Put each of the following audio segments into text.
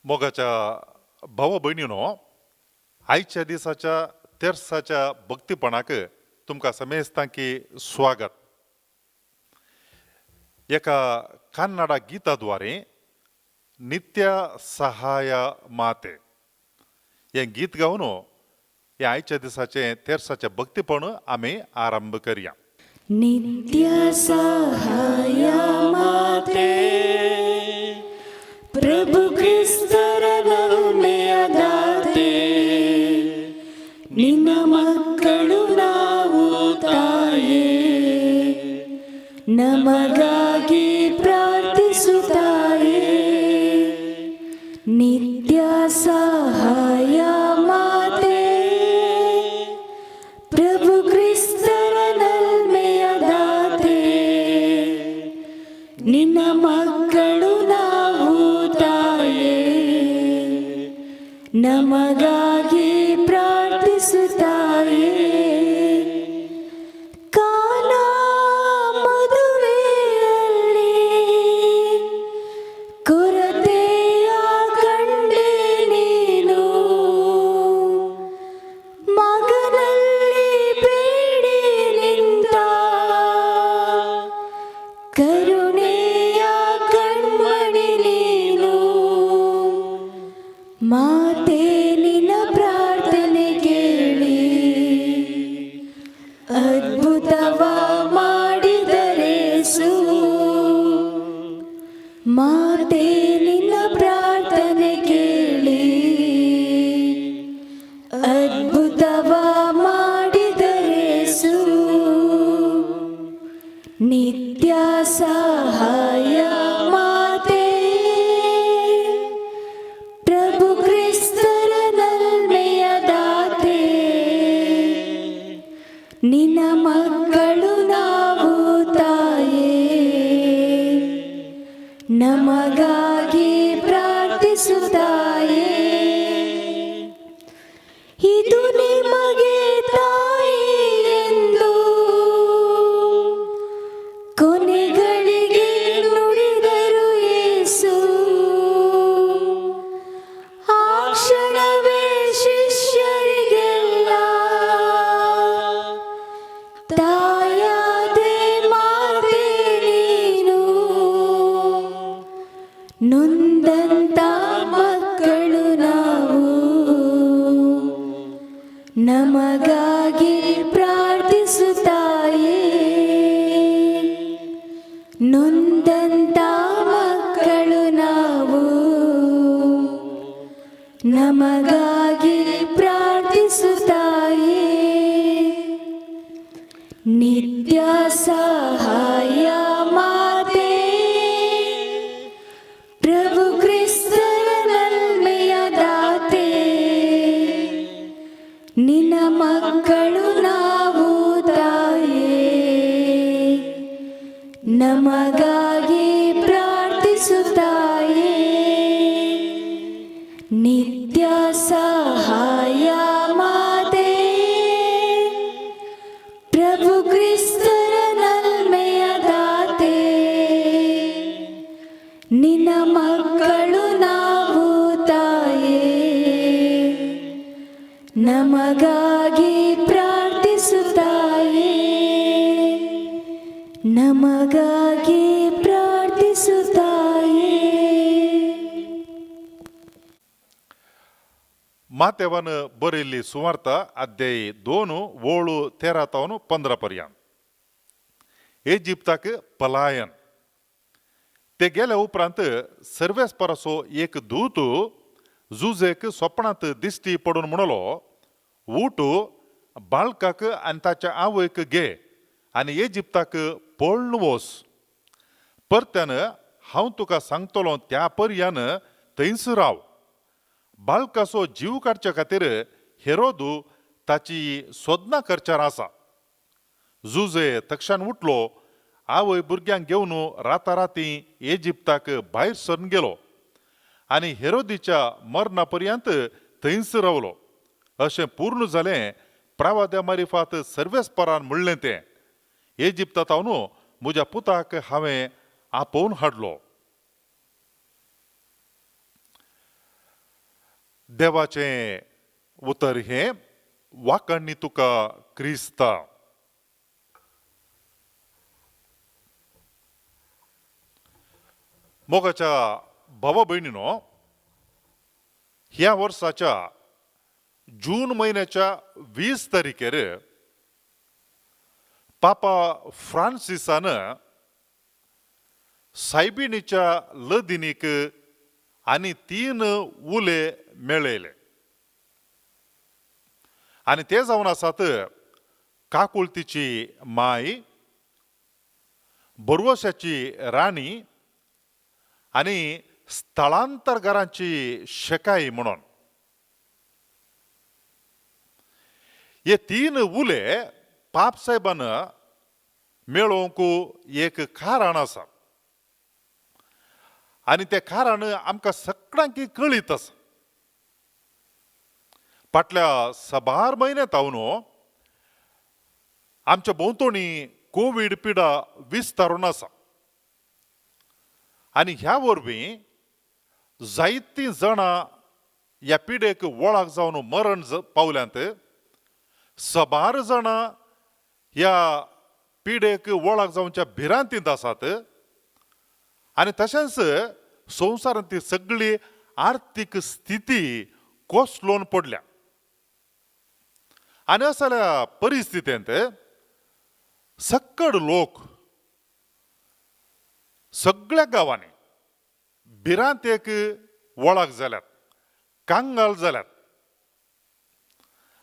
मोगाच्या भावा भयणीनो, आयच्या दिसाच्या तेर्साच्या भक्तीपणाक तुमकां समेस्तांकी स्वागत. एका कन्नडा गीताद्वारे नित्य सहाय माते हें गीत गावन हें आयच्या दिसाचें तेर्साचें भक्तीपण आमी आरंभ करया. नित्य सहाय माते, ಪ್ರಭು ಕ್ರಿಸ್ತರ ನಲ್ಮೆಯ ದಾತೆ, ನಿನ್ನ ಮಕ್ಕಳು ನಾವು ತಾಯೇ, ನಮಗಾಗಿ ಪ್ರಾರ್ಥಿಸುತ್ತಾಯೇ. ನಿತ್ಯ ಸಹಾಯ ಮಾತೆ, ಪ್ರಭು ಕ್ರಿಸ್ತರ ನಲ್ಮೆಯ ದಾತೆ, ನಿನ್ನ ಮಕ್ಕಳು ನಾವು ತಾಯೇ, ನಮಗಾಗಿ ಪ್ರಾರ್ಥಿಸುತ್ತಾಯೇ. ಕಾನಾ ಮದುವೆಯಲ್ಲಿ ಕೊರತೆಯ ಕಂಡೆ ನೀನು, ಮಗನಲ್ಲಿ ಬೇಡಿ ನಿಂತ ಕರುಣೆಯ ಕಣ್ಮಣಿ ನೀನು. ಮಾತೆ, ನಿನ್ನ ಪ್ರಾರ್ಥನೆ ಕೇಳಿ ಅದ್ಭುತವ ಮಾಡಿದರೇಸು. ಮಾತೆ, ನಿನ್ನ ಪ್ರಾರ್ಥನೆ ಕೇಳಿ ಅದ್ಭುತವ ಮಾಡಿದರೇಸು. ನಿತ್ಯ ಸಹಾಯ ಮಾತೆ, ಪ್ರಭು ಕ್ರಿಸ್ತರ ನಲ್ಮೆಯ ದಾತೆ, ನಿನ್ನ ಮಕ್ಕಳು ನಾವು ತಾಯೇ, ನಮಗಾಗಿ ಪ್ರಾರ್ಥಿಸುತ್ತಾಯೇ. ಇದು ನಿಮಗೆ ತಾಯಿ ಎಂದು ಕೊನೆಗಳಿಗೆ ನುಡಿದರು ಯೇಸು. ಆ ಕ್ಷಣವೇ ಶಿಷ್ಯರಿಗೆಲ್ಲ ತಾಯಾದೆ ಮಾತೆ ನೀನು. ನೊಂದಂತ ಮಕ್ಕಳು ನಾವು, ನಮಗಾಗಿ ಪ್ರಾರ್ಥಿಸುತ್ತಾಯೇ. ನೊಂದಂತ ಮಕ್ಕಳು ನಾವು, ನಮಗಾಗಿ ಪ್ರಾರ್ಥಿಸುತ್ತಾಯೇ. ನಿತ್ಯ ಸಹಾಯ ಮಾತೆ, ಪ್ರಭು ಕ್ರಿಸ್ತರ ನಲ್ಮೆಯ ದಾತೆ, ನಿನ್ನ ಮಕ್ಕಳು ನಾವು ತಾಯೇ, ನಮಗಾಗಿ ಪ್ರಾರ್ಥಿಸುತ್ತಾಯೇ. ನಿತ್ಯ ಸಹಾಯ ಮಾತೆ, ಪ್ರಭು ಕ್ರಿಸ್ತರ ನಲ್ಮೆಯ ದಾತೆ, ನಿನ್ನ ಮಕ್ಕಳು ನಾವು ತಾಯೇ, ನಮಗಾಗಿ ಪ್ರಾರ್ಥಿಸುತ್ತಾಯೇ. ನಮಗಾಗಿ ಪ್ರಾರ್ಥಿಸುತ್ತಾಯೇ. मातेवान बरयल्ली सुवार्ता, अध्याय 2, ओळू 13 तावन 15 पर्यंत. इजिप्ताक पलायन. ते गेल्या उपरांत सर्वेस्पराचो एक दूत जुजेक स्वप्नांत दिश्टी पडून म्हणलो, उठ, बाळकाक आनी ताच्या आवयक घे आनी इजिप्ताक पळून वच. परत्यान हांव तुका सांगतलो त्या पर्यान थंयच राव. बाळकाचो जीव काडच्या खातीर हेरोदू ताची सोदनां करच्यार आसा. जुजे तक्षान उठलो, आवय भुरग्यांक घेवन राताराती इजिप्ताक भायर सरून गेलो आनी हेरोदीच्या मरणा पर्यंत थंयच रावलो. अशें पूर्ण जालें प्रवाद्या मारिफात सर्वेस्परान म्हणलें तें, इजिप्तांत म्हज्या पुताक हांवें आपोवन हाडलो. देवाचें उतर हें वाखाणणी तुका क्रिस्ता. मोगाच्या भावा भयणीनो, ह्या वर्साच्या जून म्हयन्याच्या 20 तारखेर पापा फ्रांसिसान सायबिणीच्या लदिनीक आनी 3 उले मेळयले आनी ते जावन आसात काकुळतीची माय, बरवशाची राणी आनी स्थळांतरघरांची शेकाई म्हणून. हे 3 उले पापसाहेबान मेळोवंक एक कारण आसा आनी तें कारण आमकां सगळ्यांक कळीत आसा. फाटल्या साबार म्हयन्यांत हांव आमच्या भोंवतणी कोवीड पिडा विस्तारून आसा आनी ह्या वरवीं जायतीं जाणां ह्या पिडेक वळख जावन मरण पावल्यांत. साबार जाणां ह्या पिडेक वळख जावच्या भिरांतींत आसात आनी तशेंच संवसारांत सगळी आर्थीक स्थिती कोसळून पडल्या आनी असल्या परिस्थितींत सक्कड लोक सगळ्या गांवांनी भिरांतेक वळख जाल्यात, कांगाल जाल्यात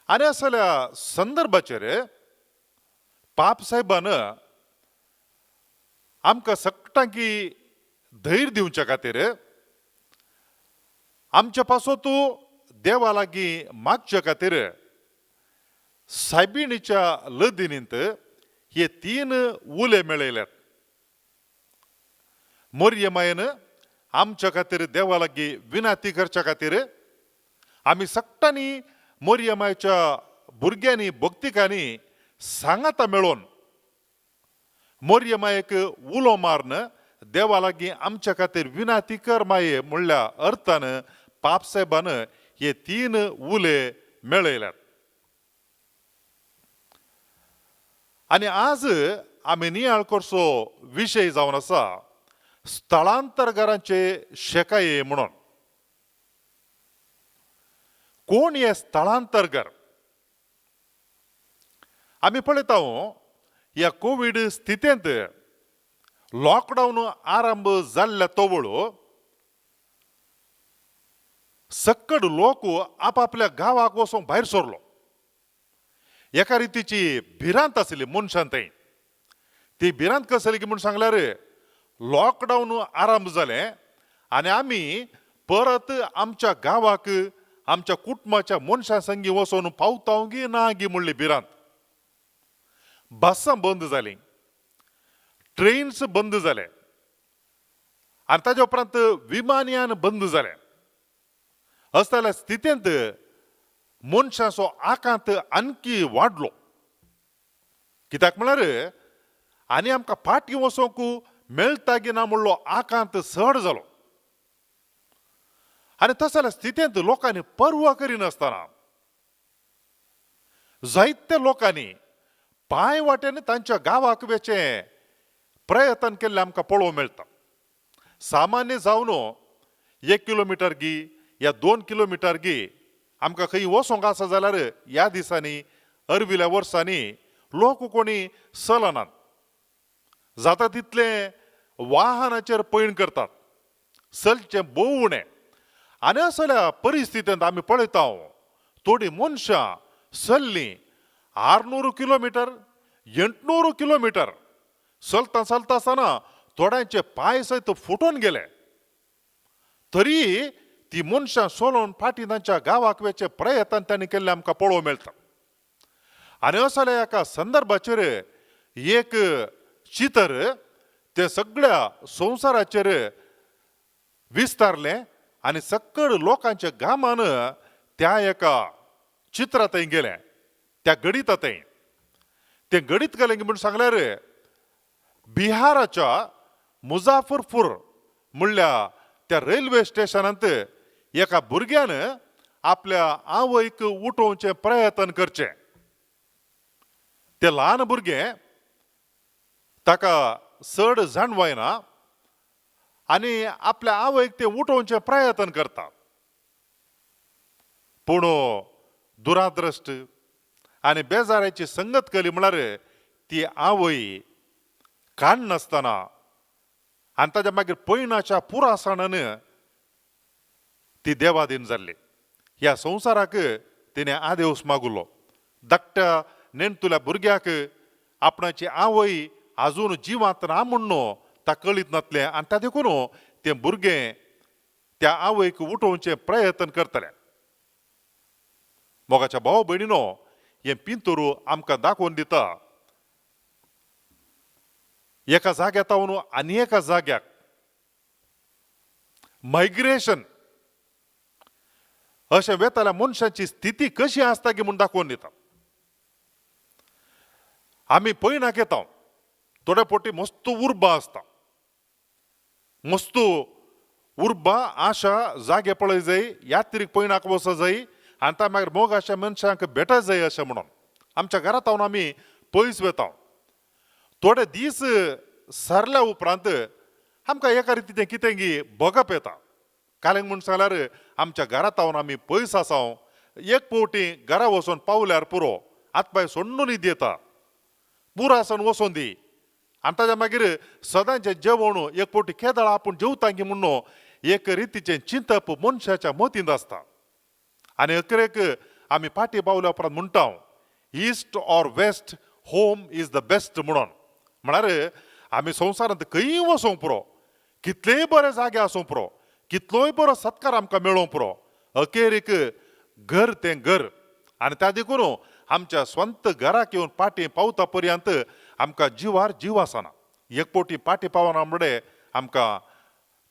आनी असल्या संदर्भाचेर पापसाहेबान आमकां सगटांकी धैर्य दिवच्या खातीर आमच्या पासत देवा लागीं मागच्या खातीर सायबिणीच्या लदिनींत हे 3 उले मेळयल्यात. मोरये मायेन आमच्या खातीर देवा लागीं विनाती करच्या खातीर आमी सगटांनी मोरये मायेच्या भुरग्यांनी भक्तिकांनी सांगाता मेळोवन मोरये मायेक उलो मारून देवा लागीं आमच्या खातीर विनाती कर माये म्हणल्या अर्थान पापसाहेबान हे 3 उले मेळयल्यात. आनी आज आमी नियाळ करचो विशय जावन आसा स्थळांतरघरांचे शेकाये म्हणून. कोण हे स्थळांतरघर? आमी पळयता ह्या कोवीड स्थितींत लॉकडावन आरंभ जाल्ल्या तवळ सक्कड लोक आपापल्या गांवाक वचूंक भायर सरलो. एका रितीची भिरांत आसली मनशान थंय. ती भिरांत कसली की म्हूण सांगल्यार लॉकडावन आरंभ जालें आनी आमी परत आमच्या गांवाक आमच्या कुटुंबाच्या मनशां संगी वचून पावता गी ना गी म्हणली भिरांत. बसां बंद जालीं, ट्रेन्स बंद जाले आनी ताज्या उपरांत विमानयान बंद जालें. असल्या स्थितींत मनशाचो आकांत आणखी वाडलो. कित्याक म्हळ्यार आनी आमकां फाटीं वचोंक मेळटा की ना म्हणलो आकांत चड जालो आनी तसल्या स्थितींत लोकांनी पर्वा करिनासतना जायत्या लोकांनी पांय वाट्यान तांच्या गांवाक वेचें प्रयत्न केल्लें आमकां पळोवंक मेळटा. सामान्य जावन 1 किलोमिटर गी या 2 किलोमिटर गी आमकां खंय वचोंक आसा जाल्यार ह्या दिसांनी अर्विल्या वर्सांनी लोक कोणी चलनात, जाता तितलें वाहनाचेर पयण करतात, चलचें भोव उणें. आनी असल्या परिस्थितींत आमी पळयता थोडीं मनशां चल्लीं 600 किलोमिटर 800 किलोमिटर चलता चलता आसतना थोड्यांचे पांय सयत फुटून गेले तरी ती मनशां चलोवन फाटीं तांच्या गांवाक वेचे प्रयत्न तांणी केल्ले आमकां पळोवंक मेळटा. आनी असल्या एका संदर्भाचेर एक चित्र ते सगळ्या संवसाराचेर विस्तारलें आनी सक्कड लोकांच्या गामान त्या एका चित्रा थंय गेलें, त्या गणिता थंय. तें गणीत गेलें म्हूण सांगल्यार बिहाराच्या मुजाफरपूर म्हणल्या त्या रेल्वे स्टेशनांत एका भुरग्यान आपल्या आवयक उठोवचें प्रयत्न करचें. तें ल्हान भुरगें, ताका चड जाणवायना आनी आपल्या आवयक तें उठोवचें प्रयत्न करता. पूण दुराद्रश्ट आनी बेजाराची संगत केली म्हळ्यार ती आवय काडनासतना आनी ताच्या मागीर पयणाच्या पुरासाणान ती देवादीन जाल्ली. ह्या संवसाराक तिणें आदेवस मागुलो. धाकट्या नेणटुल्या भुरग्याक आपणाची आवय आजून जिवांत ना म्हूण ता कळीत नासलें आनी ता देखून तें भुरगें त्या आवयक उठोवचें प्रयत्न करतलें. मोगाच्या भाव भयणीनो, हें पिंतूर आमकां दाखोवन दिता एका जाग्यार तावन आनी एका जाग्याक मायग्रेशन अशें वेताल्या मनशाची स्थिती कशी आसता की म्हूण दाखोवन दिता. आमी पयणाक येता, थोडे फावटी मस्त उर्बा आसता, मस्त उर्बा आशा जागे पळय जाय, यात्रीक पयणाक वचो जाय आनी ता मागीर मोग अशा मनशांक भेट जाय अशें म्हणून आमच्या घरांत हांव आमी पयस वेता. थोडे दीस सरल्या उपरांत आमकां एका रितीचें कितें गी भोगप येता. कारण म्हूण सांगल्यार आमच्या घरांत हांव आमी पयस आसा, एक फावटी घरा वचून पावल्यार पुरो, हात पांय सोडून न्हीद येता, पुरासन वचोन दी आनी ताच्या मागीर सदांचें जेवण एक फावटी केदळ आपूण जेवता की म्हणून एक रितीचें चिंतप मनशाच्या मतींत आसता. आनी अकरेक आमी फाटीं पावल्या उपरांत म्हणटा east or west home is the best म्हणून. म्हळ्यार आमी संवसारांत खंयूय वचोंक पुरो, कितलेय बरे जागे आसूंक पुरो, कितलोय बरो सत्कार आमकां मेळोवंक पुरो, अखेरीक घर तें घर. आनी त्या देखून आमच्या स्वंत घराक येवन फाटीं पावता पर्यंत आमकां जिवार जीव आसना. एक फावटी फाटीं पावना म्हणल्यार आमकां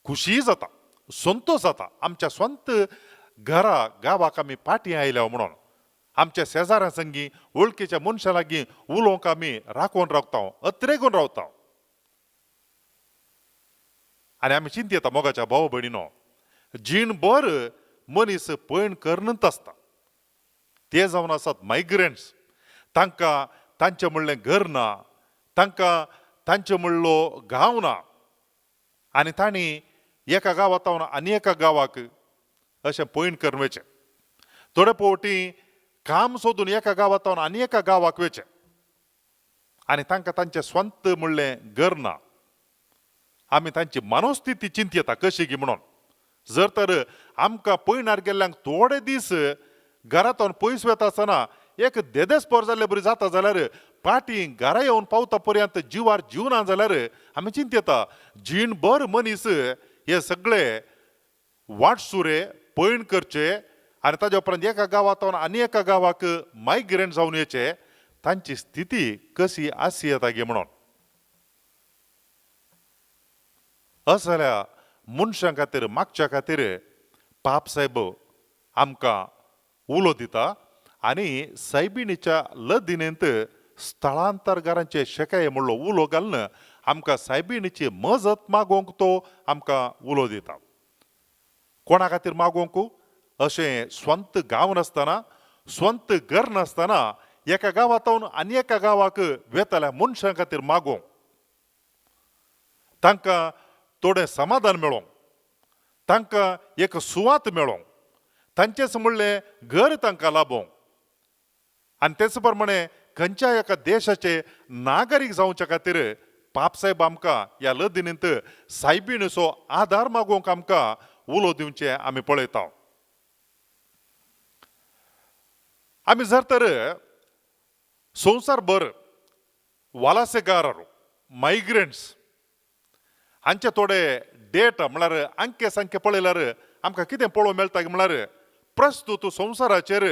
खुशी जाता, संतोश जाता, आमच्या स्वंत घरा गांवाक आमी फाटीं आयल्या म्हणून. आमच्या शेजाऱ्यां संगी वळखीच्या मनशां लागीं उलोवंक आमी राखून रावता, अत्रेगून रावता. आनी आमी चिंतता मोगाच्या भाव भयणीनो, जीणभर मनीस पयण करनच आसता. ते जावन आसात मायग्रंट्स, तांकां तांचें म्हणलें घर ना, तांकां तांचें म्हणलो गांव ना आनी तांणी एका गांवांत आनी एका गांवाक अशें पयण करून वयचें. थोडे फावटी काम सोदून एका गांवांत आनी एका गांवाक वयचें आनी तांकां तांचें स्वंत म्हणलें घर ना. आमी तांची मनोस्थिती चिंतयता कशी गी म्हणून. जर तर आमकां पयणार गेल्ल्यांक थोडे दीस घरांत पयस वता आसतना एक देदेस्पोर जाल्ले बरी जाता जाल्यार फाटीं घरा येवन पावता पर्यंत जिवार जीव ना जाल्यार आमी चिंतयता जीणभर मनीस हे सगळे वाटसुरे पयण करचे आनी ताज्या उपरांत एका गांवांत आनी एका गांवाक मायग्रेंट जावन येचे, तांची स्थिती कशी आसी येता गे म्हणून. असल्या मनशां खातीर मागच्या खातीर पाप साहेब आमकां उलो दिता आनी सायबिणीच्या लदिनेंत स्थळांतरगारांचे शेकाये म्हणलो उलो घालून आमकां सायबिणीची मजत मागोवंक तो आमकां उलो दिता. कोणा खातीर मागोवंक? अशें स्वंत गांव नासतना, स्वंत घर नासतना एका गांवांत आनी एका गांवाक वेतल्या मनशां खातीर मागोवंक, तांकां थोडें समाधान मेळोवंक, तांकां एक सुवात मेळोवंक, तांचेच म्हणलें घर तांकां लाभोवंक आनी तेच प्रमाणे खंयच्या एका देशाचे नागरीक जावच्या खातीर पापसाहेब आमकां ह्या लदिनींत सायबिणीचो आदार मागोवंक आमकां उलो दिवचें आमी पळयता. आमी जर तर संवसारभर वालासेगार मायग्रंट्स हांचे थोडे डेटा म्हळ्यार अंके संखे पळयल्यार आमकां कितें पळोवंक मेळटा म्हळ्यार प्रस्तुत संवसाराचेर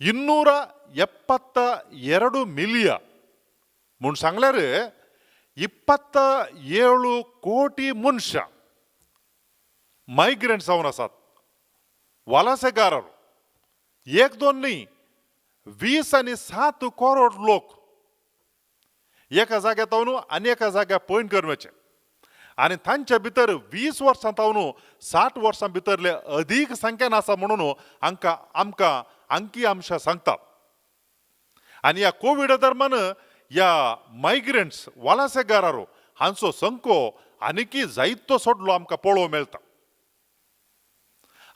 272 मिलिया म्हूण सांगल्यार 27 कोटी मनशां मायग्रंट जावन आसात, वालासेगार. एक दोन न्ही, 20 आनी 7 करोड लोक एका जाग्यार आनी एका जाग्यार पयण करून वचचे. आनी तांच्या भितर 20 वर्सां तावन 60 वर्सां भितरले अदीक संख्येन आसा म्हणून हांकां आमकां अंकी अंश सांगता. आनी ह्या कोविडा दरम्यान ह्या मायग्रंट्स वलासेगारारो हांचो संको आनीकी जायतो सोडलो आमकां पळोवंक मेळटा.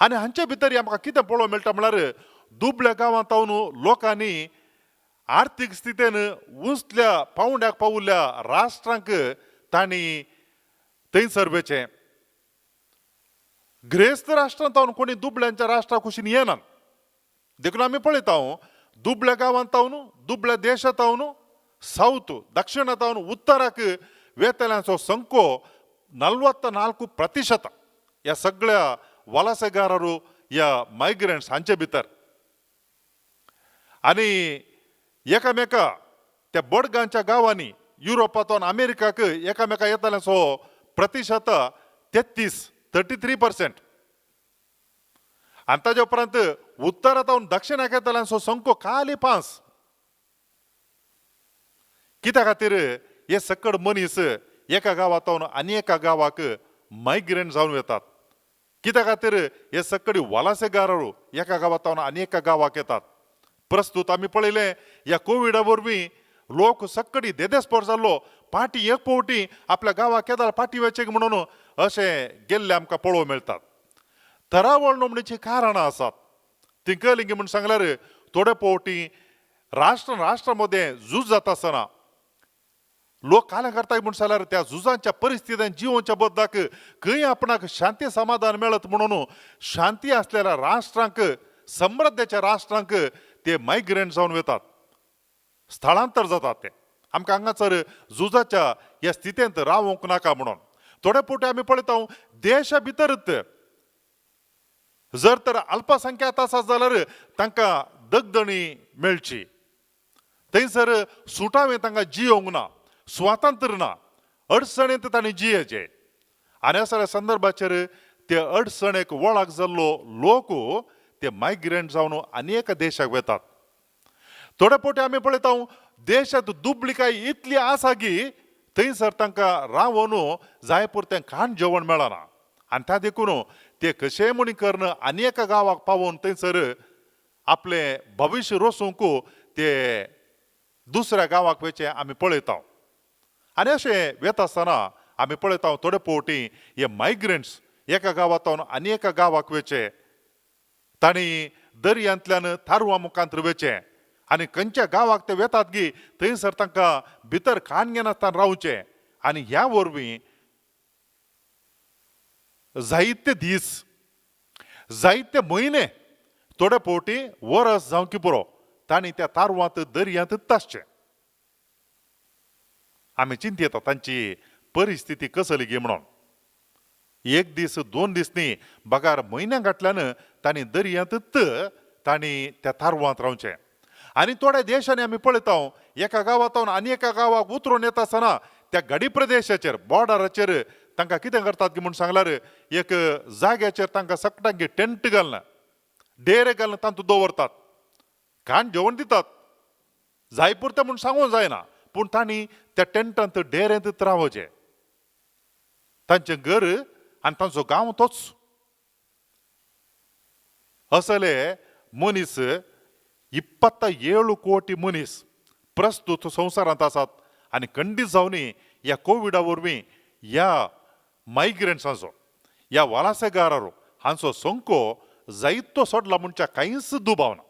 आनी हांचे भितर आमकां कितें पळोवंक मेळटा म्हळ्यार दुबल्या गांवांत तावन लोकांनी आर्थीक स्थितीन उंचल्या पावंड्याक पावुल्ल्या राष्ट्रांक तांणी थंयसर वचें. ग्रेस्त राष्ट्रांत तावन कोणी दुबळ्यांच्या राष्ट्रा कुशीन येनात. देखून आमी पळयता दुबळ्या गांवांत तावन दुबळ्या देशांत तावन सावथ दक्षिणा तावन उत्तराक वेतल्यांचो संको 44% ह्या सगळ्या वलासेगारारू ह्या मायग्रंट्स हांचे भितर. आनी एकामेका त्या बडगांच्या गांवांनी युरोपांत अमेरिकाक एकामेका येताल्यांचो प्रतिशत 33 33%. आनी ताज्या उपरांत उत्तरांत दक्षिणाक येताल्यांचो संको खाली 5. कित्या खातीर हे सकड मनीस एका गांवांत आनी एका गांवाक मायग्रंट जावन येतात? कित्या खातीर हे सकडी वलासेगार एका गांवांत आनी एका गांवाक येतात? प्रस्तुत आमी पळयलें ह्या कोविडा वरवीं लोक सक्कडी देदेस्पोर जाल्लो पाटी एक फावटी आपल्या गांवाक केदाळ पाटी वचें म्हणून अशें गेल्ले आमकां पळोवंक मेळटात. थरावळ नोंदणीचीं कारणां आसात ती कळ्ळीं म्हूण सांगल्यार थोडे फावटी राष्ट्र राष्ट्रा मदें झूज जाता आसतना लोक काल्यां करता म्हूण सांगल्यार त्या झुजांच्या परिस्थितीन जिवोवच्या बदलाक खंय आपणाक शांती समाधान मेळत म्हणून शांती आसलेल्या राष्ट्रांक समृद्धेच्या राष्ट्रांक ते मायग्रंट जावन वतात, स्थळांतर जातात. ते आमकां हांगासर झुजाच्या ह्या स्थितींत रावंक नाका म्हणून थोडे फावटी आमी पळयता देशा भितरच जर तर अल्पसंख्यात आसा जाल्यार तांकां दगदणी मेळची, थंयसर सुटावें तांकां जियोवंक ना, स्वातंत्र्य ना, अडचणेंत तांणी जियेचें. आनी असल्या संदर्भाचेर ते अडचणेक वळख जाल्लो लोक ते मायग्रंट जावन आनी एका देशाक वतात. थोडे फावटी आमी पळयता देशांत दुबळिकाय इतली आसा की थंयसर तांकां रावन जाय पुरतें खाण जेवण मेळना आनी त्या देखून ते कशेंय म्हणी करून आनी एका गांवाक पावोवन थंयसर आपलें भविश्य रोसूंक ते दुसऱ्या गांवाक वयचें आमी पळयता. आनी अशें वेता आसतना आमी पळयता थोडे फावटी हे मायग्रंट्स एका गांवांत आनी एका गांवाक वयचे, तांणी दर्यांतल्यान तारवां मुखांत वयचें आनी खंयच्या गांवाक ते वेतात गी थंयसर तांकां भितर खाण घेनासतना रावचें. आनी ह्या वरवीं जायते दीस जायते म्हयने थोडे फावटी वरस जावंक पुरो तांणी त्या तारवांत दर्यांतच आसचें. आमी चिंतयता तांची परिस्थिती कसली गी म्हणून. एक दीस दोन दीस न्ही बगार म्हयन्या फाटल्यान तांणी दर्यांतच तांणी त्या तारवांत रावचें. आनी थोड्या देशांनी आमी पळयता एका गांवांत आनी एका गांवाक उतरून येता आसतना त्या गडी प्रदेशाचेर बॉर्डराचेर तांकां कितें करतात की म्हूण सांगल्यार एक जाग्याचेर तांकां सगळ्यांक टेंट घालना, डेरे घालना, तातूंत दवरतात, खाण जेवण दितात, जाय पुरतें म्हूण सांगूंक जायना पूण तांणी त्या टेंटांत डेऱ्यांत रावचें. तांचें घर आनी तांचो गांव तोच. असले मनीस 27 कोटी मनीस प्रस्तुत संवसारांत आसात आनी खंडीत जावनी ह्या कोविडा वरवीं ह्या मायग्रंट्सांचो ह्या वलासेगारारो हांचो संको जायतो सोडला म्हणच्या कांयच दुबाव ना.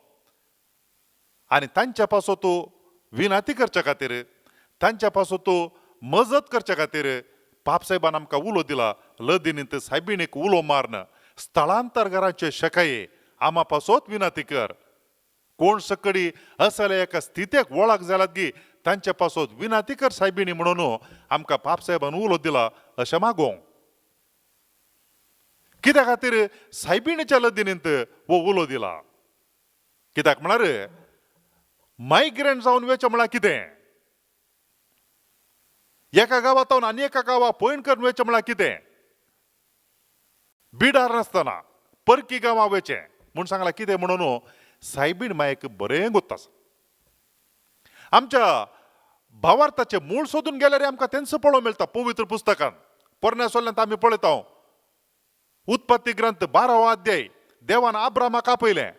आनी तांच्या पासत विनाती करच्या खातीर तांच्या पासत मजत करच्या खातीर पापसाहेबान आमकां उलो दिला लदिनींत सायबिणीक उलो मारन स्थळांतर घराचे शकाये आमा पासत विनाती कर. कोण सकडी असल्या एका स्थितेक वळख जाल्यात गी तांचे पासत विनाती कर सायबिणी म्हणून आमकां पापसाहेबान उलो दिला अशें मागोवंक. कित्या खातीर सायबिणीच्या लदिनींत हो उलो दिला? कित्याक म्हळ्यार मायग्रंट जावन वचें म्हळ्यार कितें? एका गांवांत आनी एका गांवाक पयण करून वचें म्हळ्यार कितें? बिडार नासतना परकी गांवां वचें म्हूण सांगलां कितें म्हणून सायबीण मायक बरें गोत्त आसा. आमच्या भावार्थाचें मूळ सोदून गेल्यार आमकां तेंच पळोवंक मेळटा पवित्र पुस्तकान. पोरण्या सोल्यांत आमी पळयता, उत्पत्ती ग्रंथ 12वो अध्याय, देवान आब्रामाक आपयलें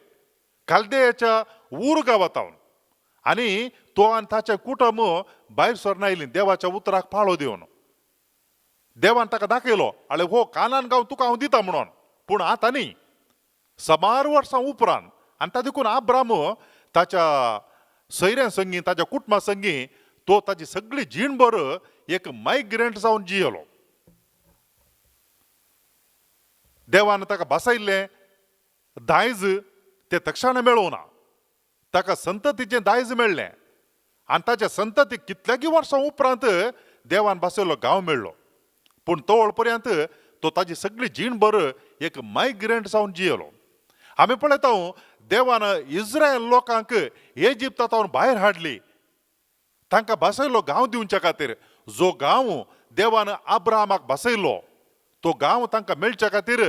कालदेयाच्या ऊर गांवांत आनी तो आनी ताचें कुटुंब भायर सरून आयलीं देवाच्या उतराक पाळो दिवन. देवान ताका दाखयलो, आळे हो कानान गांव तुका हांव दिता म्हणून, पूण आतां न्ही, समार वर्सां उपरांत. आनी ता देखून आब्राम ताच्या सैऱ्यां संगी, ताच्या कुटुंबा संगी तो ताची सगळी जीणभर एक मायग्रंट जावन जियेलो. देवान ताका भासायल्लें दायज तें तक्षणा मेळोवना, ताका संततीचें दायज मेळ्ळें आनी ताच्या संतती कितल्यागी वर्सां उपरांत देवान भासयल्लो गांव मेळ्ळो. पूण तोवळ पर्यंत तो ताजी सगळी जीणभर एक मायग्रंट जावन जियेलो. आमी पळयता, देवान इस्रायल लोकांक इजिप्तांत भायर हाडली तांकां भासयल्लो गांव दिवच्या खातीर. जो गांव देवान आब्रामाक भासयलो तो गांव तांकां मेळच्या खातीर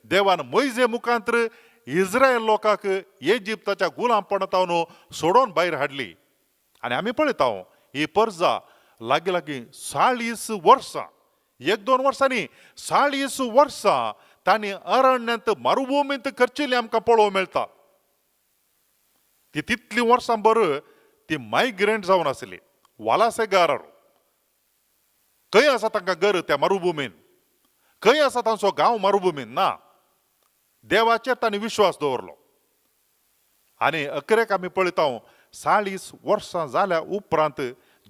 देवान मोयजे मुखांत इस्रायल लोकांक इजिप्ताच्या गुलामपणांत सोडोवन भायर हाडली. आनी आमी पळयता ही परजा लागीं लागीं 40 वर्सां, 1-2 वर्सांनी 40 वर्सां तांणी अरण्यांत मरुभुमींत खर्चिल्ली आमकां पळोवंक मेळटा. ती तितलीं वर्सां बर ती मायग्रंट जावन आसली, वालासेगार. खंय आसा तांकां घर त्या मरुभुमीन? खंय आसा तांचो गांव मरुभुमीन? ना. देवाचेर तांणी विश्वास दवरलो. आनी अकरेक आमी पळयता 40 वर्सां जाल्या उपरांत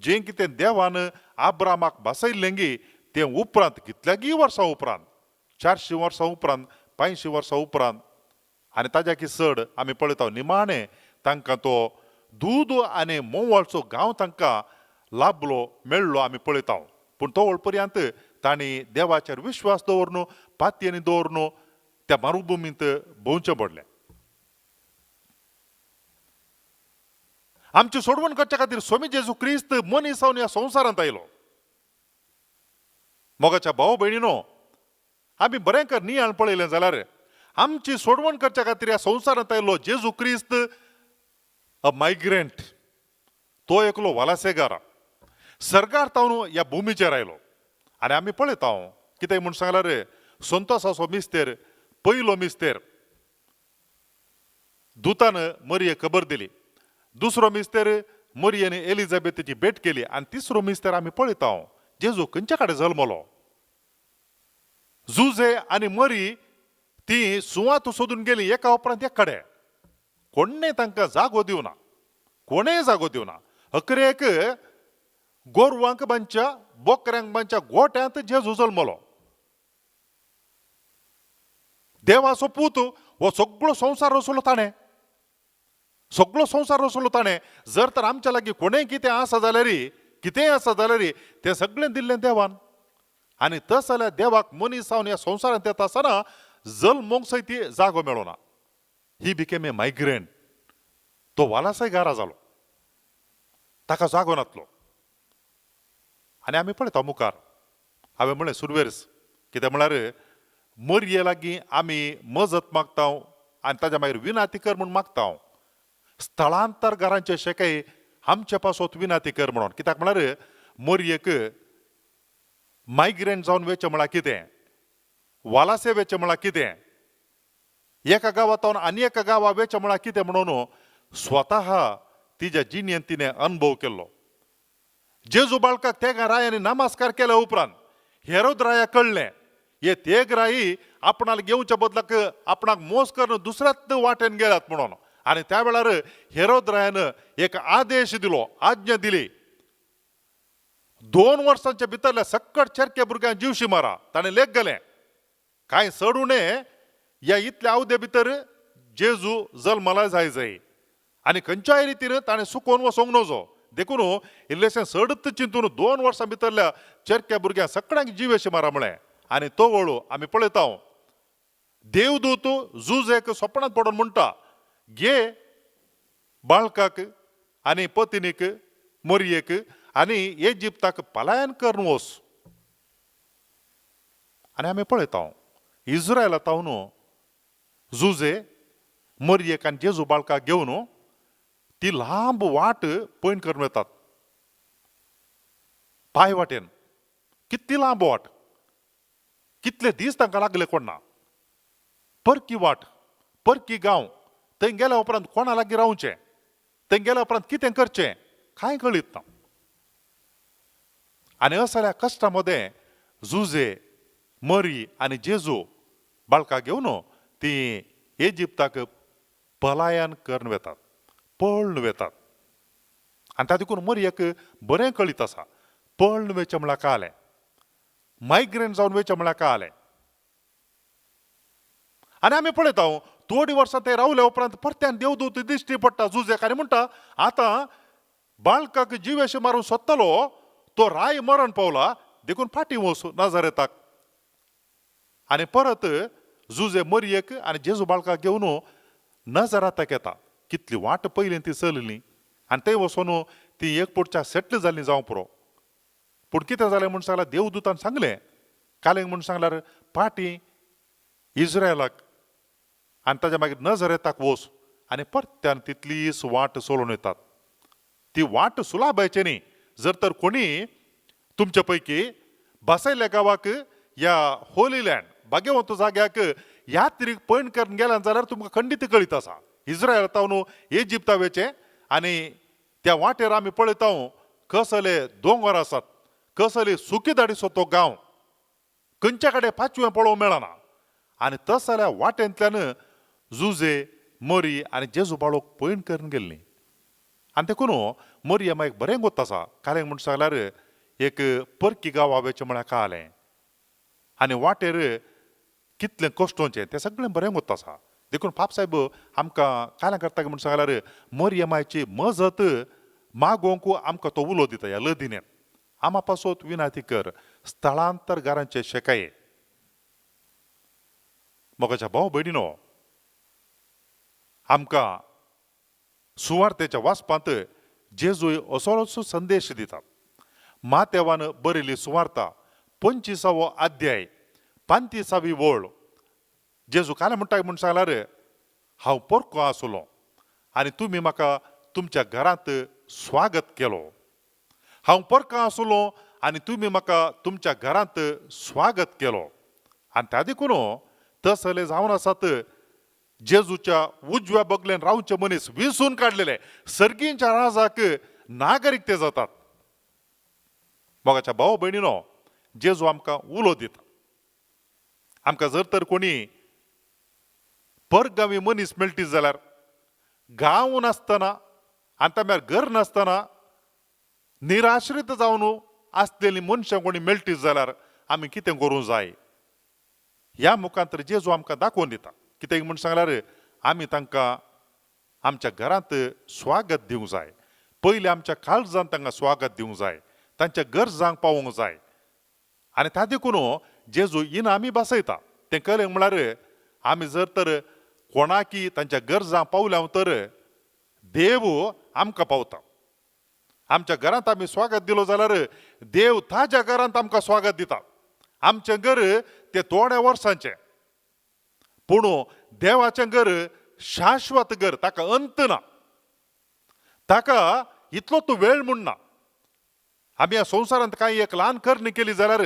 जें कितें देवान आब्रामाक भासयल्लें गी तें उपरांत कितल्यागी वर्सां उपरांत, 400 वर्सां उपरांत, 500 वर्सां उपरांत आनी ताज्याकी चड आमी पळयता निमाणें तांकां तो दूद आनी मोवाळचो गांव तांकां लाभलो, मेळ्ळो आमी पळयता. पूण तो पर्यंत तांणी देवाचेर विश्वास दवरून, पातयेनी दवरून त्या मरुभुमींत भोंवचें पडलें. आमची सोडवण करच्या खातीर स्वामी जेजू क्रिस्त मनीस जावन ह्या संवसारांत आयलो. मोगाच्या भाव भयणीनो, आमी बरें कर नियाळ पळयलें जाल्यार आमची सोडवण करच्या खातीर ह्या संवसारांत आयलो जेजू क्रिस्त अ मायग्रंट, तो एकलो वालासेगार सरकार तावन ह्या भुमीचेर आयलो. आनी आमी पळयता कितें म्हूण सांगल्यार संतोसाचो मिस्तेर, पयलो मिस्तेर दुतान मरिये खबर दिली, दुसरो मिस्तेर मरियेन एलिझाबेथीची भेट केली आनी तिसरो मिस्तेर आमी पळयता जेजू खंयच्या कडेन जल्मलो. जुजे आनी मरी ती सुवात सोदून गेली एका उपरांत एक कडेन, कोणें तांकां जागो दिवना, कोणें जागो दिवना. अकरेक गोरवांक बांदच्या, बोकऱ्यांक बांदच्या गोट्यांत जेजू जल्मलो. देवाचो पूत हो सगळो संवसार रचलो ताणें, सगळो संवसार रचलो ताणें. जर तर आमच्या लागीं कोणें कितें आसा जाल्यार, कितेंय आसा जाल्यार तें सगळें दिल्लें देवान. आनी तस जाल्यार देवाक मनीस जावन ह्या संवसारांत येता आसतना जल्मोंक सयत जागो मेळना. ही बिकेम ए मायग्रंट, तो वालासय गारा जालो, ताका जागो नातलो. आनी आमी पळयता मुखार हांवें म्हणलें सुरवेरस कितें म्हळ्यार मरये लागीं आमी मजत मागता आनी ताज्या मागीर विनाती कर म्हूण मागता. स्थळांतर घरांचे शेकय आमचे पासत विनाती कर म्हणून. कित्याक म्हळ्यार मरयेक मायग्रंट जावन वेचें म्हळ्यार कितें, वालासे वेचें म्हळ्यार कितें, एका गांवांत आनी एका गांवा वेचें म्हळ्यार कितें म्हणून स्वता तिज्या जिणेंत तिणें अनुभव केल्लो. जेजू बाळकाक तेगा रायांनी नमस्कार केल्या उपरांत हेरोद राया कळ्ळें हे तेग राई आपणाक घेवच्या बदलाक आपणाक मोस करून दुसऱ्याच वाटेन गेल्यात म्हणून. आनी त्या वेळार हेरोद रायान एक आदेश दिलो, आज्ञा दिली, 2 वर्सांच्या भितरल्या सक्कट चेरक्या भुरग्यांक जिवशी मारा. ताणें लेख गेलें कांय चड उणें ह्या इतल्या अवधे भितर जेजू जल्मला जाय जाय आनी खंयच्याय रितीन ताणें सुकोवन वचोंक नजो. देखून इल्लेशें चडच चिंतून 2 वर्सां भितरल्या चेरक्या भुरग्यांक सगळ्यांक जिवेशी मारा म्हळें. आनी तो वळू आमी पळयता देवदूत जुजेक सपनांत पडून म्हणटा, घे बाळकाक आनी पतिनीक मरयेक आनी इजिप्ताक पलायन करून वच. आनी आमी पळयता इस्रायला तावन जुजे मरयेक आनी जेजू बाळकाक घेवन ती लांब वाट पयण करून वतात पांय वाटेन. कितली लांब वाट. कितले दीस तांकां लागले कोण ना. परकी वाट, परकी गांव, थंय गेल्या उपरांत कोणा लागीं रावचें, थंय गेल्या उपरांत कितें करचें कांय कळीत ना. आनी असल्या कश्टा मदें जुजे, मरी आनी जेजू बाळकाक घेवन ती इजिप्ताक पलायन करून वेतात, पळून वेतात. आनी ता देखून मरयेक बरें कळीत आसा, पळून वेचें म्हळ्यार कळ्ळें, मायग्रेंट जावन वेचें म्हळ्यार कळ्ळें. आनी आमी पळयता थोडीं वर्सां ते रावल्या उपरांत परत्यान देवदूत दिश्टी पडटा जुजेक आनी म्हणटा आतां बाळकाक जिवेशे मारून सोदतलो तो राय मरण पावला, देखून फाटीं वच नाजारेताक. आनी परत जुजे मरयेक आनी जेजू बाळकाक घेवन नजराताक येता. कितली वाट पयलीं ती चलली आनी थंय वचून ती एक पुडच्या सेटल जाल्ली जावं पुरो. पूण कितें जालें म्हूण सांगल्यार देवदूतान सांगलें कालेंग म्हूण सांगल्यार फाटीं इज्रायलाक आनी ताज्या मागीर नजरेताक वच. आनी परत्यान तितलीच वाट चलोवन येतात. ती वाट सुलाभायची न्ही. जर तर कोणी तुमचे पैकी बसयल्ल्या गांवाक या होली लँड भाग्यवंत जाग्याक यात्रीक पयण करून गेल्यान जाल्यार तुमकां खंडीत कळीत आसा. इज्रायल तावन इजिप्ता वेचें आनी त्या वाटेर आमी पळयता कसले दोंगर आसात, कसली सुखीदाडीचो तो गांव, खंयच्या कडेन पाचवें पळोवंक मेळना. आनी तसल्या वाटेंतल्यान जुजे, मरी आनी जेजू बाळोक पयण करून गेल्ली. आनी देखून मरियमा एक बरें गोत आसा. कालेंग म्हूण सांगल्यार एक परकी गांवा वेचें म्हळ्यार कळ्ळें आनी वाटेर कितलें कश्टोचें तें सगळें बरें गोत आसा. देखून पाप साहेब आमकां काल्यां करता म्हूण सांगल्यार मरियमाची मजत मागोवंक आमकां तो उलो दिता ह्या लदिनेन. आमा पासत विनाती कर स्थळांतरगारांचे शेकाये. मोगाच्या भाव भयणीनो, आमकां सुवार्तेच्या वाचपांत जेजूय असोच संदेश दिता. मातेवान बरयल्ली सुवार्ता 25वो अध्याय 35वी वळ. जेजू काल म्हणटा म्हूण सांगल्यार हांव परको आसलो आनी तुमी म्हाका तुमच्या घरांत स्वागत केलो. हांव परको आसलो आनी तुमी म्हाका तुमच्या घरांत स्वागत केलो. आनी त्या देखून तसले जावन आसात जेजूच्या उजव्या बगलेन रावचे मनीस विसून काडलेले सर्गींच्या राजाक नागरीक ते जातात. मोगाच्या भाव भयणीनो, जेजू आमकां उलो दिता. आमकां जर तर कोणी परगावी मनीस मेळटी जाल्यार गांव नासतना आनी तांब्यार घर नासतना निराश्रीत जावन आसलेली मनशां कोणी मेळटी जाल्यार आमी कितें करूंक जाय ह्या मुखांतर जेजू आमकां दाखोवन दिता. कितें म्हूण सांगल्यार आमी तांकां आमच्या घरांत स्वागत दिवंक जाय. पयलीं आमच्या काळजान तांकां स्वागत दिवंक जाय, तांच्या गरजांक पावोवंक जाय. आनी त्या देखून जेजू इनामी बसयता. तें कळ्ळें म्हळ्यार आमी जर तर कोणाकी तांच्या गरजांक पावल्या तर देव आमकां पावता. आमच्या घरांत आमी स्वागत दिलो जाल्यार देव ताज्या घरांत आमकां स्वागत दिता. आमचें घर तें थोड्या वर्सांचें, पूण देवाचें घर शाश्वत घर, ताका अंत ना, ताका इतलो तो वेळ म्हूण ना. आमी ह्या संवसारांत कांय एक ल्हान करणी केली जाल्यार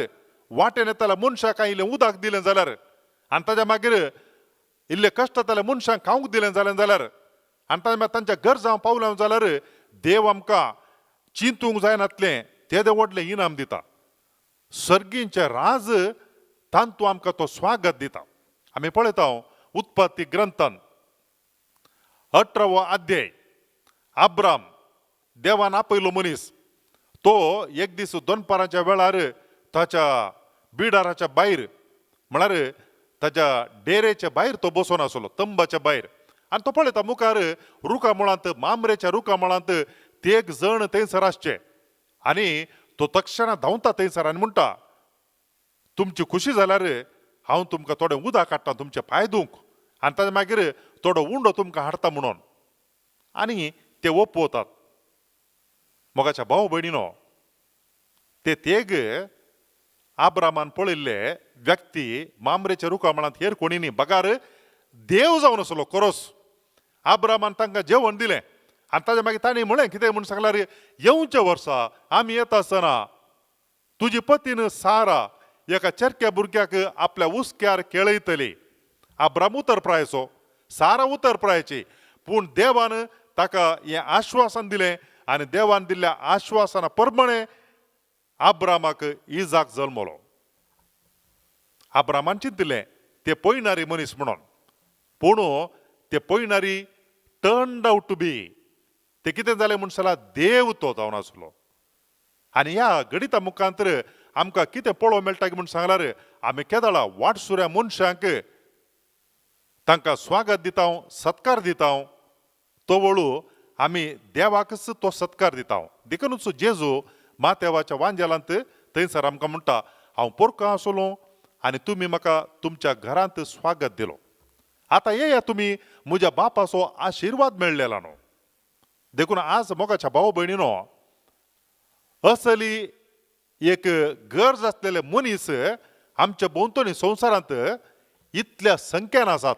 वाटेन येताल्या मनशाक कांय इल्लें उदक दिलें जाल्यार आनी ताज्या मागीर इल्लें कश्ट जाताल्या मनशांक खावंक दिलें जालें जाल्यार आनी ताज्या मागीर तांच्या गरजां पावल्या जाल्यार देव आमकां चिंतूंक जायनातलें तेदें व्हडलें इनाम दिता. सर्गींचें राज तांतू आमकां तो स्वागत दिता. आमी पळयता उत्पत्ती ग्रंथान 18वो अध्याय अब्राम देवान आपयलो मनीस तो एक दीस दनपाराच्या वेळार ताच्या बिडाराच्या भायर म्हळ्यार ताच्या डेरेच्या भायर तो बसून आसलो, तंबाच्या भायर. आनी तो पळयता मुखार रुखा मुळांत, मामरेच्या रुखा मुळांत तेग जण थंयसर आसचे. आनी तो तक्षणा धांवता थंयसर आनी म्हणटा तुमची खुशी जाल्यार हांव तुमकां थोडें उदक हाडटा तुमचे पांय धुवंक आनी ताजे मागीर थोडो उंडो तुमकां हाडटा म्हणून. आनी ते ओपवतात. मोगाच्या भाव भयणीनो, ते तेग आब्रामान पळयल्ले व्यक्ती मामरेच्या रुखा मुळांत हेर कोणी न्ही बगार देव जावन आसलो खरोच. आब्रामान तांकां जेवण दिलें आनी ताज्या मागीर तांणी म्हळें कितें म्हूण सांगल्यार येवच्या वर्सा आमी येता आसतना तुजी पतीन सारा एका चेरक्या भुरग्याक आपल्या हुस्क्यार केळयतली. आब्राम उतर प्रायचो, सारा उतर प्रायची, पूण देवान ताका हें आश्वासन दिलें आनी देवान दिल्ल्या आश्वासना प्रमाणे आब्रामाक इजाक जल्मलो. आब्रामान चिंतिल्लें ते पयणारी मनीस म्हणून, पूण ते पयणारी टर्न्ड आवट टू बी ते कितें जालें म्हूण जाल्यार देव तो जावन आसलो. आनी ह्या गणिता मुखांतर आमकां कितें पळोवंक मेळटा म्हूण सांगल्यार आमी केदळा वाटसुऱ्या मनशांक तांकां स्वागत दिता, सत्कार दिता, तो वळू आमी देवाकच तो सत्कार दिता. देखूनच जेजू मातेवाच्या वांजेलांत थंयसर आमकां म्हणटा, हांव पोरको आसलो आनी तुमी म्हाका तुमच्या घरांत स्वागत दिलो, आतां येया तुमी म्हज्या बापाचो आशिर्वाद मेळ्ळेला न्हू. देखून आज मोगाच्या भाव भयणीनो, असली एक गरज आसलेले मनीस आमच्या भोंवतणी संवसारांत इतल्या संख्येन आसात.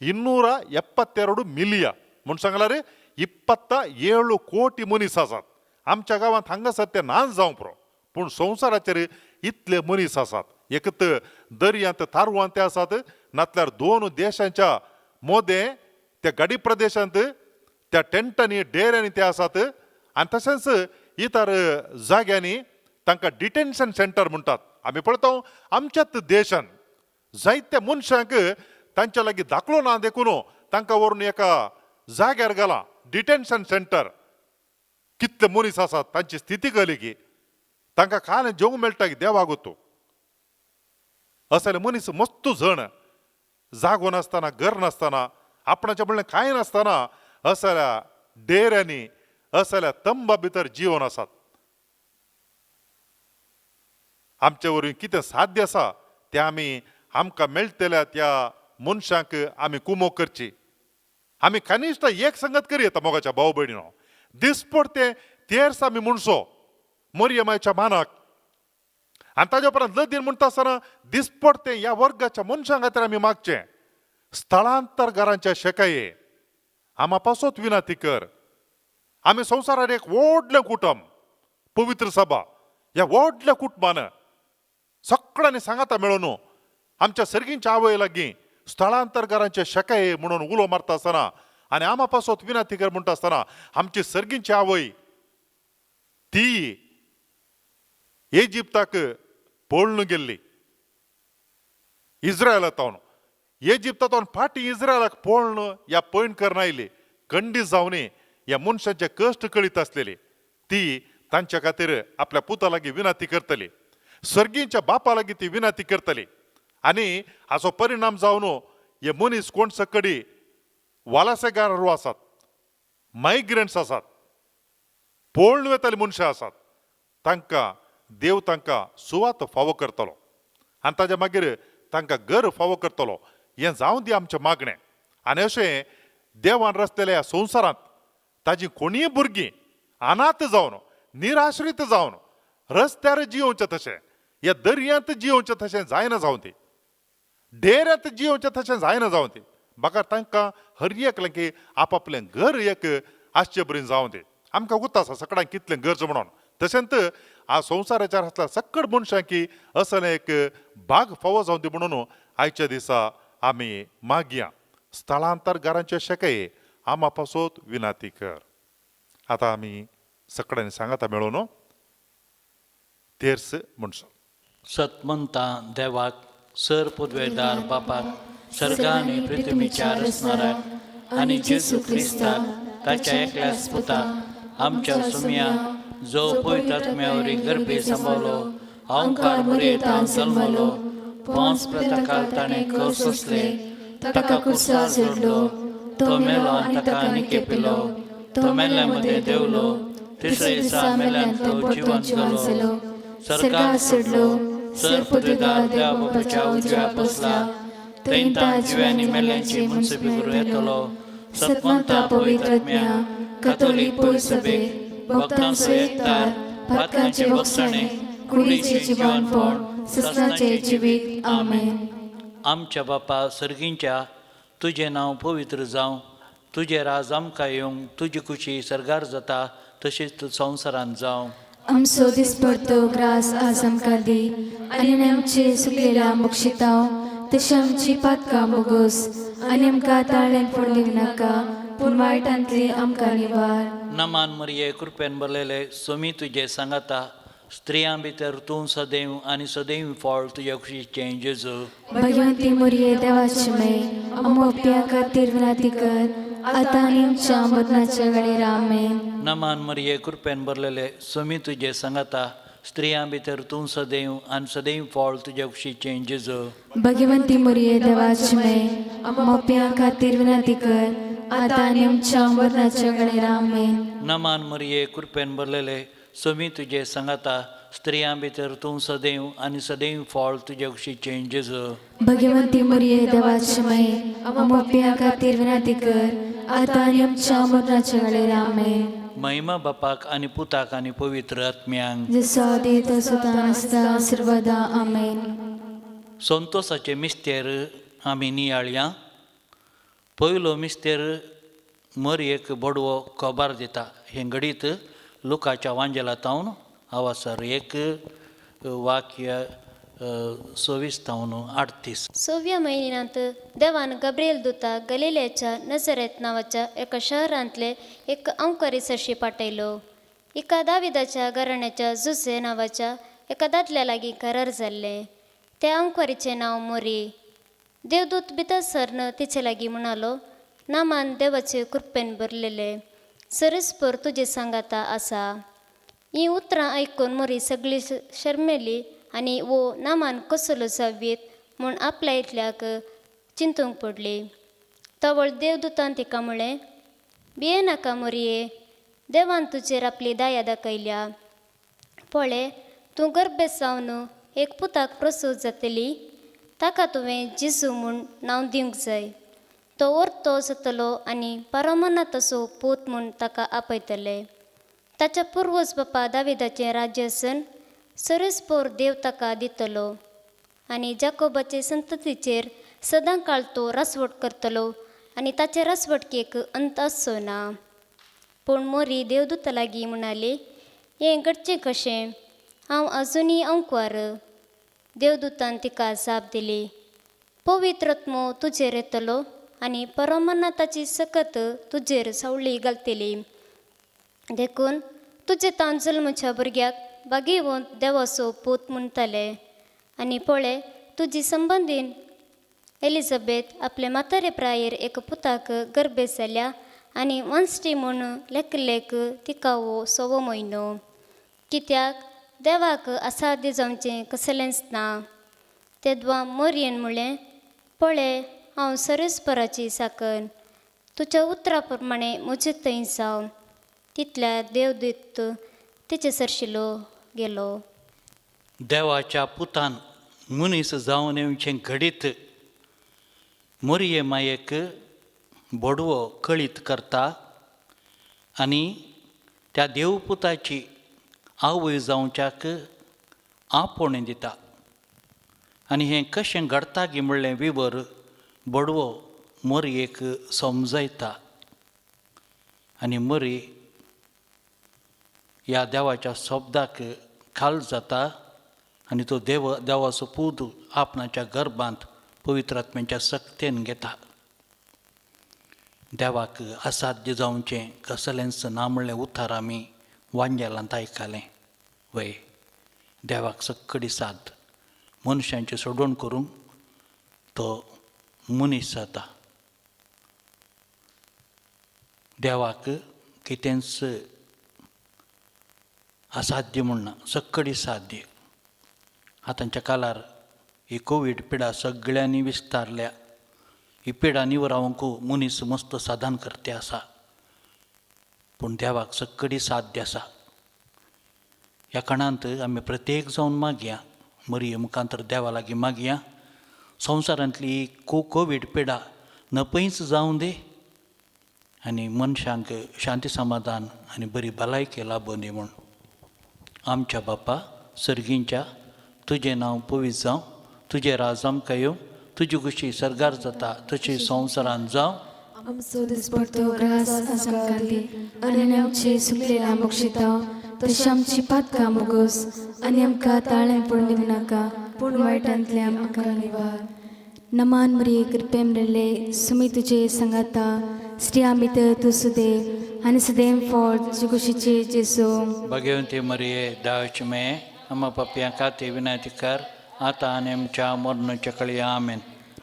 272 मिलिया म्हूण सांगला रे, 27 कोटी मनीस आसात आमच्या गांवांत. हांगासर ते नाच जावं पुरो, पूण संवसाराचेर इतले मनीस आसात. एकत दर्यांत तारवां ते आसात, नातल्यार दोन देशांच्या मोदें त्या गाडी प्रदेशांत त्या टेंटांनी डेऱ्यांनी ते आसात. आनी तशेंच इतर जाग्यांनी तांकां डिटेन्शन सेंटर म्हणटात. आमी पळयता आमच्याच देशान जायत्या मनशांक तांच्या लागीं दाखलो ना देखून तांकां व्हरून एका जाग्यार घालां, डिटेन्शन सेंटर. कितले मनीस आसात तांची स्थिती कळ्ळी की तांकां खाण जेवंक मेळटा की देवाक तो. असले मनीस मस्त जण जागो नासतना, घर नासतना, आपणाचें म्हणलें कांय नासतना असल्या डेऱ्यांनी असल्या तंबा भितर जिवन आसात. आमचे वरवीं कितें साध्य आसा तें आमी आमकां मेळटल्या त्या मनशांक आमी कुमोक करची. आमी कनिश्ट एक संगत करयता मोगाच्या भाव भयणीनो, दिसपडते तेर्स आमी म्हणसो मरियमाच्या मानाक. आनी ताज्या उपरांत लदीन म्हणटा आसतना दिसपडते ह्या वर्गाच्या मनशां खातीर आमी मागचें, स्थलांतर घरांच्या शेकाये आमा पासत विनाती कर. आमी संवसारार एक व्हडलें कुटुंब, पवित्र सभा, ह्या व्हडल्या कुटुंबान सगळ्यांनी सांगाता मेळोन आमच्या सर्गींच्या आवय लागीं स्थलांतर घरांचे शेकाये म्हणून उलो मारता आसतना आनी आमा पासत विनाती कर म्हणटा आसतना आमची सर्गींची आवय ती इजिप्ताक पळून गेल्ली इस्रायलांत, इजिप्तांत फाटीं इस्रायलाक पळून ह्या पयण करून आयली. खंडीत जावन ह्या मनशांचे कश्ट कळीत आसलेली ती तांच्या खातीर आपल्या पुता लागीं विनंती करतली, सर्गींच्या बापा लागीं ती विनंती करतली. आनी हाचो परिणाम जावन हे मनीस कोण सकडी वालासेगार आसात, मायग्रंट्स आसात, पळून वेताले मनशां आसात, तांकां देव तांकां सुवात फावो करतलो आनी ताज्या मागीर तांकां घर फावो करतलो. हें जावं दी आमचें मागणें. आनी अशें देवान रचलेल्या ह्या संवसारांत ताजी कोणीय भुरगीं अनाथ जावन निराश्रीत जावन रस्त्यार जियोवचें तशें, ह्या दर्यांत जियोवचें तशें जायना जावं ती, डेऱ्यांत जियोवचें तशें जायना जावं ती, बगर तांकां हर एकलें की आपापलें घर एक आसचे बरीन जावं दी. आमकां उत आसा सगळ्यांक कितलें गरज म्हणून. तशेंच आ संवसाराचेर आसल्या सकळ मनशां की असलें एक भाग फावो जावं दी म्हणून आयच्या दिसा आमी मागया, स्थलांतर घरांचे शेकये आमा पासत विनाती कर. आतां आमी सगळ्यांनी सांगाता मेळोन तेर्स म्हणसो. सतमंता देवाक सर पुदवेदार बापाक सर्गा आनी पृथ्वीच्या रचणाराक आनी जेजू क्रिस्ताक ताच्या एकल्याच पुताक आमच्या सुमया जो पवित्र आत्म्यावरी गर्भे सांबावलो, अहंकार मुरेतान जल्मलो, पोंस प्रताकाल ताणें कर सोंसले, ताका कुर्सार जोडलो, तो मेलो आनी ताका निकेपिलो, तो मेल्ल्या मदें देंवलो, तिसऱ्या दिसा मेल्यान तो जिवन जालो, सर्गार सोडलो, सर पुदवेदार देवा बापाच्या उजव्या बसला, थंय जिव्यांनी मेल्यांची मुन्सिपी करूं येतलो. सतमंता पवित्र आत्म्या, कथोलीक पवित्र भक्तांचो एकतार, पातकांचे बक्षाणे, कुडीचे जीवनपण, ससनाचे जिवीत. आमेन. आमच्या बापा सर्गींच्या, तुजें नांव पवित्र जावं, तुजें राज आमकां येवंक, तुजी खुशी सर्गार जाता तशीच तूं संवसारांत जावं. आमचो दिसपडतो ग्रास आज आमकां दी आनी आमचे सुकलेल्या मोक्षितांव तशें आमची पातकां मोगोस आनी आमकां ताळ्यान पडलीं नाका पूण वायटांतली आमकां निवार. नमान मरिये, कृपेन भरलेले, सोमी तुजे सांगाता, स्त्रियां भितर तूं सदैव आनी सदैव फळ तुज्या कुशीचें जेजू. भगवंती मोरये, देवाची मय, आमोप्या खातीर विनंती कर, आतां आनी आमच्या मरणाच्या वेळेर. आमेन. नमान मरिये, कृपेन भरलेले, सोमी तुजे सांगाता, स्त्रियां भितर तूं सदैव आनी सदैव फळ तुज्या कुशीचें जेजू. भगवंती मोरये, देवाची मय, आमोप्या खातीर विनंती कर, आतां आनी आमच्या मरणाच्या वेळेर. आमेन. नमान मरिये, कृपेन भरलेले, सोमी तुजे सांगाता, स्त्रियां भितर तूं सदैव आनी सदैव फळ तुज्या कुशीचें जेजू. भगवंती मोरये, देवाची मय, आमोप्या खातीर विनंती कर, आतां आनी आमच्या मरणाच्या वेळेर. आमेन. महिमा बापाक आनी पुताक आनी पवित्र आत्म्यांक. जसो आदी तसो आसता सर्वदा. आमेन. संतोसाचे मिस्तेर आमी नियाळया. पयलो मिस्तेर मरयेक बडवो खबर दिता. हें घडीत लुकाच्या वांजेला तावन आवासर 1 वाक्य 26 तावन 38. सव्या म्हयन्यांत देवान गब्रियल दुता गलिलेच्या नजरेत नांवाच्या एका शहरांतले एक अंकरी सरशी पाठयलो. एका दाविदाच्या घराण्याच्या जुसे नांवाच्या एका दादल्या लागीं करार जाल्लें. त्या अंकवारीचें नांव मोरी. देवदूत भितर सरन तिचे लागीं म्हणालो, नामान देवाचे कृपेन भरलेले, सरस्पर तुजे सांगाता आसा. हीं उतरां आयकून मोरी सगळी शर्मेली आनी वो नामान कसलो जावयेत म्हूण आपल्या इतल्याक चिंतूंक पडली. तवळ देवदूतान तिका म्हळें, भिये नाका मोरये, देवान तुजेर आपली दया दाखयल्या. पळय, तूं गर्भेस्त जावन एक पुताक प्रसूत जातली. ताका तुवें जेजू म्हूण नांव दिवंक जाय. तो ओर्तो जातलो आनी परमनाथाचो पूत म्हूण ताका आपयतले. ताच्या पुर्वज बापा दाविदाचें राज्य आसन सरस्पोर देव ताका दितलो आनी जाकोबाचे संततीचेर सदां काळ तो रासवट करतलो आनी ताचे रासवटकेक अंत आसचो ना. पूण मोरी देवदूता लागीं म्हणाली, हें घडचें कशें? हांव अजुनूय अंकवार. देवदूतान तिका जाप दिली, पवित्र आत्मो तुजेर येतलो आनी परमानाथाची सकत तुजेर सावळी घालतली. देखून तुजे तान जल्मच्या भुरग्याक भागीवंत देवाचो पूत म्हणटले. आनी पळय, तुजी संबंदीन एलिझाबेथ आपले म्हातारे प्रायेर एक पुताक गर्भेस्त जाल्या आनी वंसटी म्हूण लेखलेक तिका हो सवो म्हयनो, कित्याक देवाक असाध्य जावचें कसलेंच ना. तेदवा मोरयेन म्हणलें, पळय, हांव सरस्पराची साकन, तुज्या उतरा प्रमाणें म्हजे थंय जावं. तितल्या देवदूत तिचे सरशिलो गेलो. देवाच्या पुतान मनीस जावन येवचें घडीत मोरये मायेक बडवो कळीत करता आनी त्या देवपुताची आवय जावच्याक आपोवणें दिता. आनी हें कशें घडटा गी म्हणलें विवर बडवो मोरयेक समजयता आनी मोरी ह्या देवाच्या शब्दाक खाल जाता आनी तो देव देवाचो पूत आपणाच्या गर्भांत पवित्र आत्म्याच्या सक्तेन घेता. देवाक असाध्य जावचें कसलेंच ना म्हणलें उतार आमी वांजेलांत आयकलें. वय, देवाक सक्कडी साद मनशांची सोडवण करूंक तो मनीस जाता. देवाक कितेंच असाध्य म्हूण ना, सक्कडी साध्य. आतांच्या काळार ही कोवीड पिडा सगळ्यांनी विस्तारल्या. ही पिडा निवरावंक मनीस मस्त साधन करते आसा, पूण देवाक सक्कडी साध्य आसा. ह्या खणांत आमी प्रत्येक जावन मागया, मरये मुखांतर देवा लागीं मागया, संवसारांतली कोवीड पिडा नपयच जावं दी आनी मनशांक शांती समाधान आनी बरी भलायकी लाबूं दी म्हूण. आमच्या बापा सर्गींच्या, तुजें नांव पवित्र जावं, तुजें राज आमकां येवं, तुजी खुशी सर्गार जाता तशी संवसारांत जावं. आमचो दिसपडतो ग्रास आज आमकां दी आनी आमचे सुकलेल्या मोक्षितांव तशें आमची पातकां मुगोस आनी आमकां ताळें पडून दिवं नाका, पूण वायटांतलें आमकां निवार. नमान मरिये, कृपे मेळ्ळे, सुमी तुजे सांगाता, स्त्रियां भितर तूं सुदेव आनी सदैव फळ तुजे कुशीचे जेजू. भगवंती मरिये, दावची मे आम्हा पापयां खातीर विनंती कर, आतां आनी आमच्या मरणाच्या कळी. आमेन.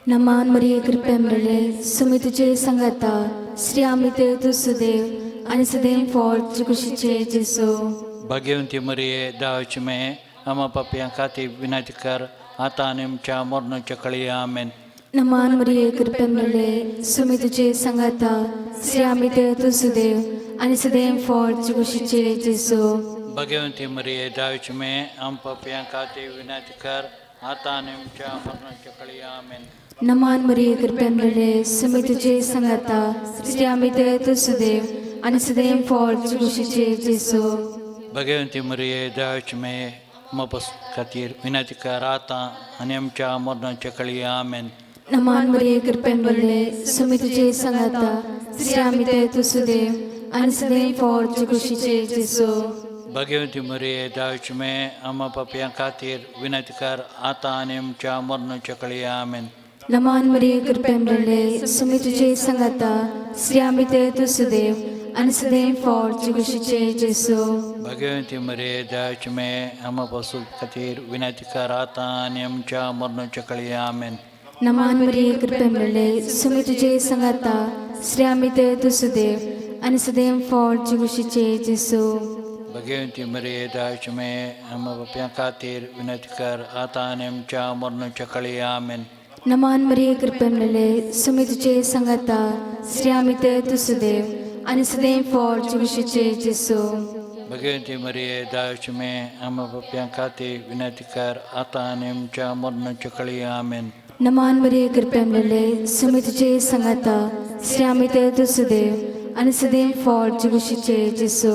नमान मरिये, कृपे मेळ्ळे, सुमी तुजे सांगाता, स्त्रियां भितर तूं सुदेव आनी सदैव फळ तुजे कुशीचे जेजू. भगवंती मरिये, दावची मे आम्हा पापयां खातीर विनंती कर, आतां आनी आमच्या मरणाच्या कळी. आमेन. नमान मरिये, कृपे मेळ्ळे, सुमी तुजे सांगाता, स्त्रियां भितर तूं सुदेव आनी सदैव फळ तुजे कुशीचे जेजू. भगवंती मरिये, दावची मे आम पापयां खातीर विनंती कर, आतां आनी आमच्या मरणाच्या कळी. आमेन. नमान मरिये, कृपे मेळ्ळे, सुमी तुजे सांगाता, स्त्रियां भितर तूं सुदेव आनी सदैव फळ तुजे कुशीचे जेजू. भगवंती मरिये, दावची मे आम्हा खातीर विनंती कर, आतां आनी आमच्या मरणाच्या कळी. आमेन. नमान मरिये, कृपे मेळ्ळे, सुमी तुजे सांगाता, स्त्रियां भितर तूं सुदेव आनी सदैव फळ तुजे कुशीचे जेजू. भगवंती मरिये, दावची मे आम्हा पापयां खातीर विनंती कर, आतां आनी आमच्या मरणाच्या कळी. आमेन. नमान मरिये, कृपे मेळ्ळे, सुमी तुजे सांगाता, स्त्रियां भितर तूं सुदेव आनी सदैव फळ तुजे कुशीचे जेजू. भगवंती मरिये, दयाची मे आम्हा पासून खातीर विनंती कर, आतां आनी आमच्या मरणाच्या कळी. आमेन. नमान मरिये, कृपे मेळ्ळे, सुमी तुजे सांगाता, स्त्रियां भितर तूं सुदेव आनी सदैव फळ तुजे कुशीचे जेजू. भगवंती मरिये, दयाची मे आम्हा पापयां खातीर विनंती कर, आतां आनी आमच्या मरणाच्या कळी. आमेन. नमान मरिये, कृपे मेळ्ळे, सुमी तुजे सांगाता, स्त्रियां भितर तूं सुदेव आनी सदैव फळ तुजे कुशीचे जेजू. भगवंती मरिये, दयाची मे आम्हा पापयां खातीर विनंती कर, आतां आनी आमच्या मरणाच्या कळी. आमेन. नमान मरिये, कृपे मेळ्ळे, सुमी तुजे सांगाता, स्त्रियां भितर तूं सुदेव आनी सदैव फळ तुजे कुशीचे जेजू.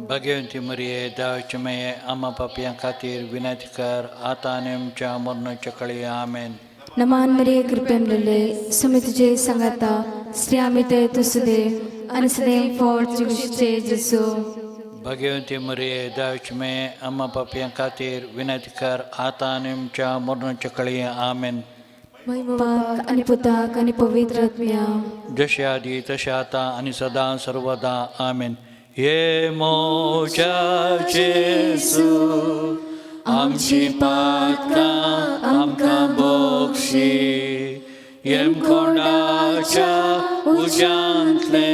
भगवंती मरिये, दयाची मे आम्हा पापयां खातीर विनंती कर, आतां आनी आमच्या मरणाच्या कळी. आमेन. नमान मरिये, कृपे मेळ्ळे, सुमी तुजे सांगाता, स्त्रियां भितर तूं सुदेव आनी सदैव फळ तुजे कुशीचे जेजू. भगवंती मरिये, दयाची मे आम्हा पापयां खातीर विनंती कर, आतां आनी आमच्या मरणाच्या कळी. आमेन. बापाक आनी पुताक आनी पवित्र आत्म्या. जशे आदी तशे आता आणि सदा सर्वदा. आमेन. हे मोजा जेसू, आमची पातकां आमकां बक्षी, येमकोंडाच्या उज्यांतले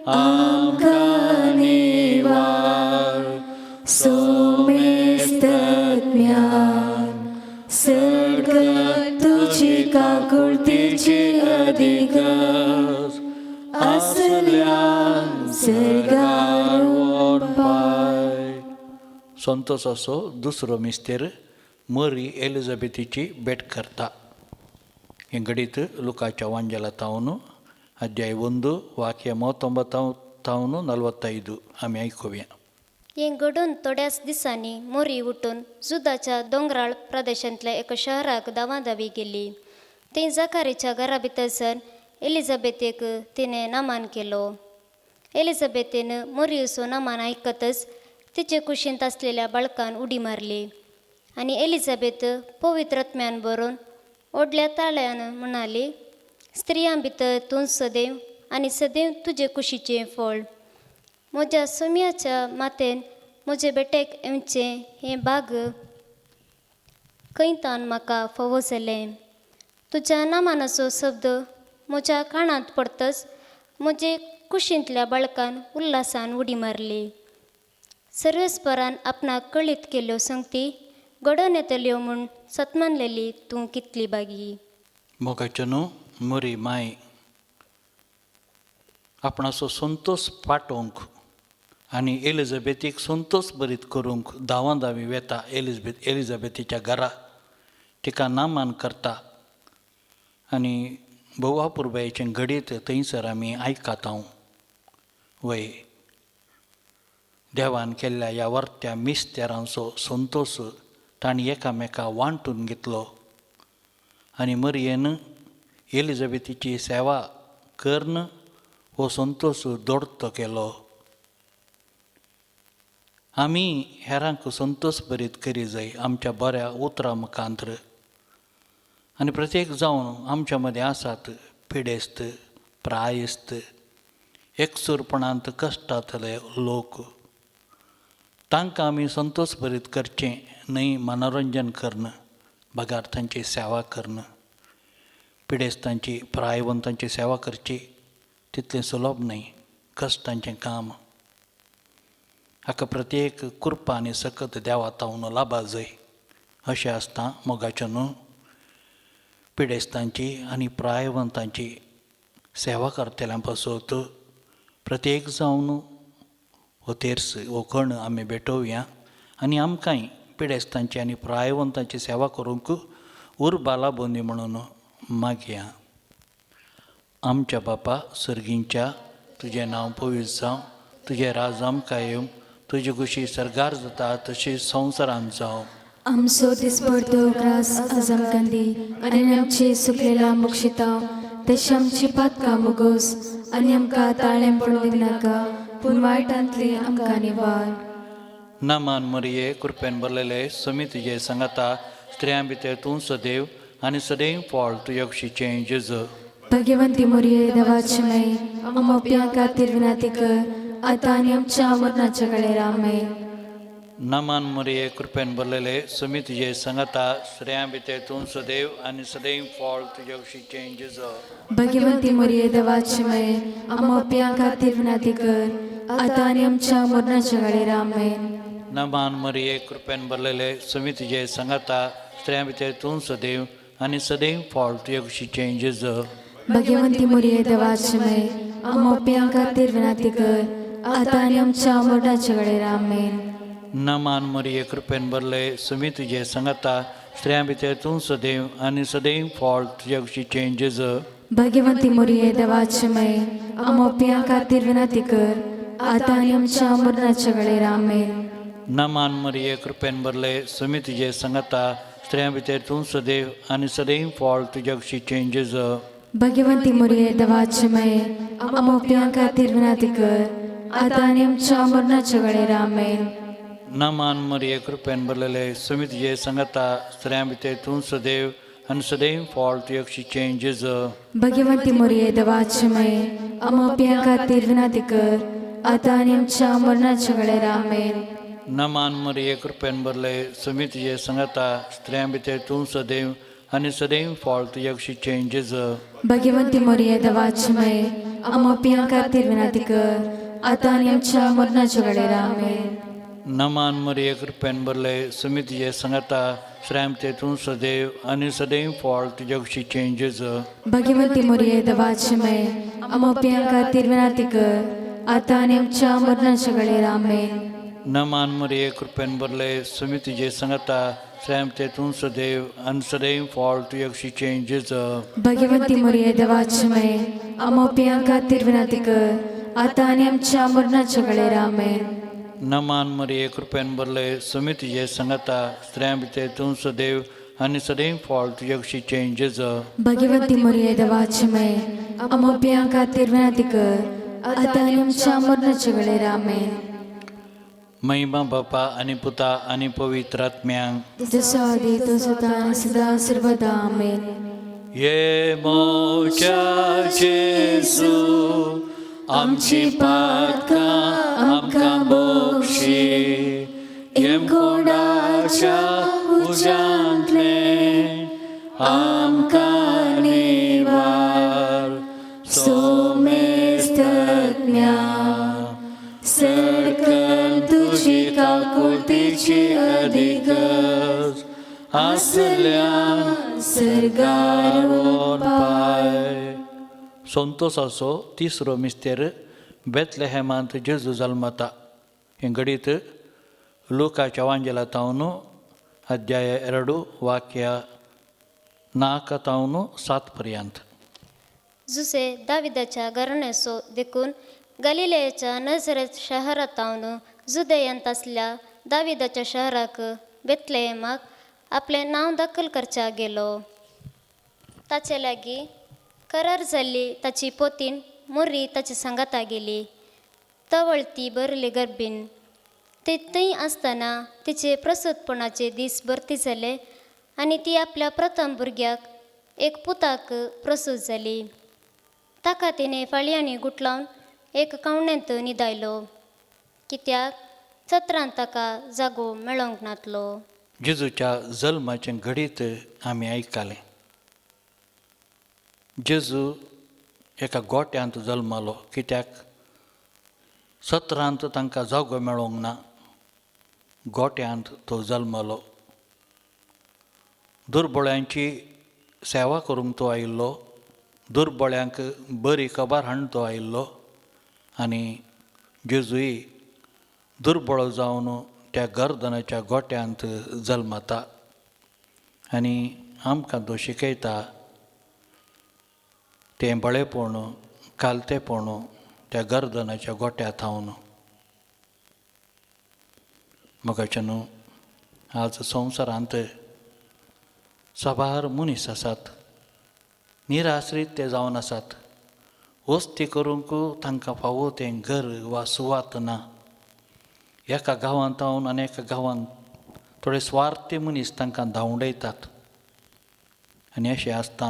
आमकां निवार. सोमेस्तज्ञान सर्ग तुझी काकुळतीची अधिगज असल्यान सर्गार पाय. संतोषाचो दुसरो मिस्तेर मरी एलिझाबेथीची भेट करता. हें घडीत लुकाच्या वांजेला तावन अध्याय 1 वाक्य 39 तावन 45 आमी आयकुया. हें घडून थोड्याच दिसांनी मोरी उठून जुदाच्या दोंगराळ प्रदेशांतल्या एका शहराक धांवाधावी गेली. थंय जाकारीच्या घरा भितर सर एलिझाबेथेक तिणें नामान केलो. एलिझाबेथेन मोरियूचो नामान आयकतच तिचे कुशींत आसलेल्या बाळकान उडी मारली आनी एलिझाबेथ पवित्र आत्म्यान भरून व्हडल्या ताळ्यान म्हणाली, स्त्रियां भितर तूं सदैव आनी सदैव तुजे कुशीचें फळ. म्हज्या सोम्याच्या मातेन म्हजे बेटेक येवचें हें भाग खंय तावन म्हाका फावो जालें? तुज्या नामानाचो शब्द म्हज्या कानांत पडतच म्हजे कुशींतल्या बाळकान उल्हासान उडी मारली. सर्वेस्परान आपणाक कळीत केल्ल्यो संगती घडोवन येतल्यो म्हूण सतमानलेली तूं कितली बागी. मोगाच्यो न्हू, मोरी माय आपणाचो संतोष पाटोवंक आनी एलिझाबेथीक संतोष बरीत करूंक धांवा धांवी वेता एलिझाबेथीच्या घरा, तिका नामान करता आनी भोवा पुरबायेचें घडीत थंयसर आमी आयकता. वय, देवान केल्ल्या ह्या वर्त्या मिस्तेरांचो संतोष तांणी एकामेका वांटून घेतलो आनी मरयेन एलिझाबेथीची सेवा करून हो संतोष दोडतो केलो. आमी हेरांक संतोश बरीत करी जाय आमच्या बऱ्या उतरां मुखांतर. आनी प्रत्येक जावन आमच्या मदें आसात पिडेस्त, प्रायस्त, एकसूरपणांत कश्टांतले लोक, तांकां आमी संतोश भरीत करचें न्हय मनोरंजन कर्ण बगार तांची सेवा कर्ण. पिडेस्तांची, प्रायवंतांची सेवा करची तितलें सुलभ न्हय, कश्टांचें काम. हाका प्रत्येक कृपा आनी सकत देवा तावन लाबा जाय. अशें आसता मोगाचें न्हू पिडेस्तांची आनी प्रायवंतांची सेवा करतल्यां पासत प्रत्येक जावन हो तेर्स हो कण आमी भेटोवया आनी आमकांय पिडेस्तांची आनी प्रायवंतांची सेवा करूंक उर्बा लाबोवंदी म्हणून मागया. आमच्या बापा सर्गींच्या, तुजें नांव पवित्र जावं, तुजें राज आमकां येवं, तुजी खुशी सर्गार जाता तशी संवसारांत जावं. आमचो दिसपडतो ग्रास आज आमकां दी आनी आमची सुकलेला मुक्षितांव तशी आमची पातकां मुगोस आनी आमकां ताळें पडूंक दिनाका पूण वायटांतली आमकां निवार. नमान मरिये, कृपेन भरलेले, समी तुजे सांगाता, स्त्रियां भितर तूं सदैव आनी सदैव फळ तुज्या कुशीचें जेजू. भगवंती मोरये, देवाची माई, आमोप्यां खातीर विनंती कर आतां आनी आमच्या मरणाच्या वेळेर. आमेन. नमान मरिये, कृपेन भरलेले, समी तुजे सांगाता, स्त्रियां भितर तूं सदैव आनी सदैव फळ तुज्या कुशीचें जेजू. भगवंती मोरये, देवाची माई, आमोप्यां खातीर विनंती कर आतां आनी आमच्या मरणाच्या वेळेर. आमेन. नमान मरिये, कृपेन भरलेले, समी तुजे सांगाता, स्त्रियां भितर तूं सदैव आनी सदैव फळ तुज्या कुशीचें जेजू. भगवंती मोरये, देवाची माई, आमोप्यां खातीर विनंती कर आतां आनी आमच्या मरणाच्या वेळेर. आमेन. नमान मरिये, कृपेन भरले, समी तुजे सांगाता, स्त्रियां भितर तूं सदैव आनी सदैव फळ तुज्या कुशीचें जेजू. भगवंती मोरये, देवाची माई, आमोप्यां खातीर विनंती कर आतां आनी आमच्या मरणाच्या वेळेर. आमेन. नमान मरिये, कृपेन भरले, समी तुजे सांगाता, स्त्रियां भितर तूं सदैव आनी सदैव फळ तुज्या कुशीचें जेजू. भगवंती मोरये, देवाची माई, आमोप्यां खातीर विनंती कर आतां आनी आमच्या मरणाच्या वेळेर. आमेन. नमान मरिये, कृपेन भरलेले, समी तुजे सांगाता, स्त्रियां भितर तूं सदैव आनी सदैव फळ तुज्या कुशीचें जेजू. भगवंती मोरये, देवाची माई, आमोप्यां खातीर विनंती कर आतां आनी आमच्या मरणाच्या वेळेर. आमेन. नमान मरिये, कृपेन भरले, समी तुजे सांगाता, स्त्रियां भितर तूं सदैव आनी सदैव फळ तुज्या कुशीचें जेजू. भगवंती मोरये, देवाची माई, आमोप्यां खातीर विनंती कर आतां आनी आमच्या मरणाच्या वेळेर. आमेन. नमान मरिये, कृपेन भरले, समी तुजे सांगाता, स्त्रियां भितर तूं सदैव आनी सदैव फळ तुज्या कुशीचें जेजू. भगवंती मोरये, देवाची माई, आमोप्यां खातीर विनंती कर आतां आनी आमच्या मरणाच्या वेळेर. आमेन. नमान मरिये, कृपेन भरले, समी तुजे सांगाता, स्त्रियां भितर तूं सदैव आनी सदैव फळ तुज्या कुशीचें जेजू. भगवंती मोरये, देवाची माई, आमोप्यां खातीर विनंती कर आतां आनी आमच्या मरणाच्या वेळेर. आमेन. नमान मरिये, कृपेन भरले, समी तुजे सांगाता, स्त्रियां भितर तूं सदैव आनी सदैव फळ तुज्या कुशीचें जेजू. भगवंती मोरये, देवाची माई, आमोप्यां खातीर विनंती कर आतां आनी आमच्या मरणाच्या वेळेर. आमेन. महिमा बापा आनी पुता आनी पवित्र आत्म्यांक. जसो आदी तसो आतां सदां सर्वदा. आमेन. ये मोच्या जेजू, आमची पातकां आमकां बक्षी, येमकोंडाच्या उज्यांतले आमकां निवार, सोमेस्तज्ञा सर्कल तुजी काकुळतीची अधिगज आसल्यान सर्गार पाय. संतोसाचो तिसरो मिस्तेर, बेतलेहेमांत जेजू जल्मता. हें घडीत लुकाच्या वांजेलातावन अध्याय 2 वाक्य 4 तावन 7 पर्यंत. जुसे दाविदाच्या घराण्याचो देखून गलिलेच्या नजरेत शहरातावन जुदेयांत आसल्या दाविदाच्या शहराक बेतलेहेमाक आपलें नांव दाखल करच्या गेलो. ताचे लागीं करार जाल्ली ताची पोतीन मोरी ताचे सांगाता गेली. तवळ ती बरली गर्भीन. ते थंय आसतना तिचे प्रसूतपणाचे दीस भरती जाले आनी ती आपल्या प्रथम भुरग्याक एक पुताक प्रसूत जाली. ताका तिणें फाळयांनी गुटलावन एक कावण्यांत न्हिदायलो, कित्याक सत्रांत ताका जागो मेळोंक नातलो. जेजूच्या जल्माचें घडीत आमी आयकलें. जेजू एका गोट्यांत जल्मलो कित्याक सत्रांत तांकां जागो मेळोंक ना. गोट्यांत तो जल्मलो. दुर्बळ्यांची सेवा करूंक तो आयिल्लो, दुर्बळ्यांक बरी खबर हाडून तो आयिल्लो आनी जेजूय दुर्बळ जावन त्या गर्दनाच्या गोट्यांत जल्मता आनी आमकां तो शिकयता तें बळेपण कालतेपण त्या गर्दनाच्या गोट्या थावन. मोगाचे न्हू, आज संवसारांत साबार मनीस आसात, निराश्रीत ते जावन आसात. वस्ती करूंक तांकां फावो तें घर वा सुवात ना. एका गांवांत थावन आनी एका गांवांत थोडे स्वार्थी मनीस तांकां धांवडयतात आनी अशें आसता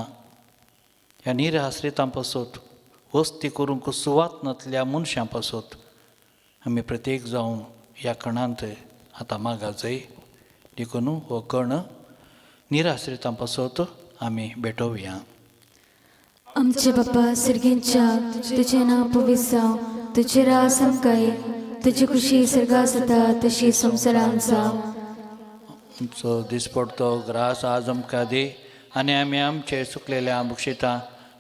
ह्या निराश्रितां पासत, वस्ती करूंक सुवात नासल्या मनशां पासत आमी प्रत्येक जावन ह्या कणांत आतां मागा जाय. देखून हो कण निराश्रितां पासत आमी भेटोवया. आमचे बापा सर्गेंच्या, तुजें नांव पवित्र जावं, तुजें राज आमकां येवं, तुजी खुशी सर्गां जाता तशी संवसारांत जावं. आमचो दिसपडतो ग्रास आज आमकां दी आनी आमी आमचे सुकलेले बक्षिता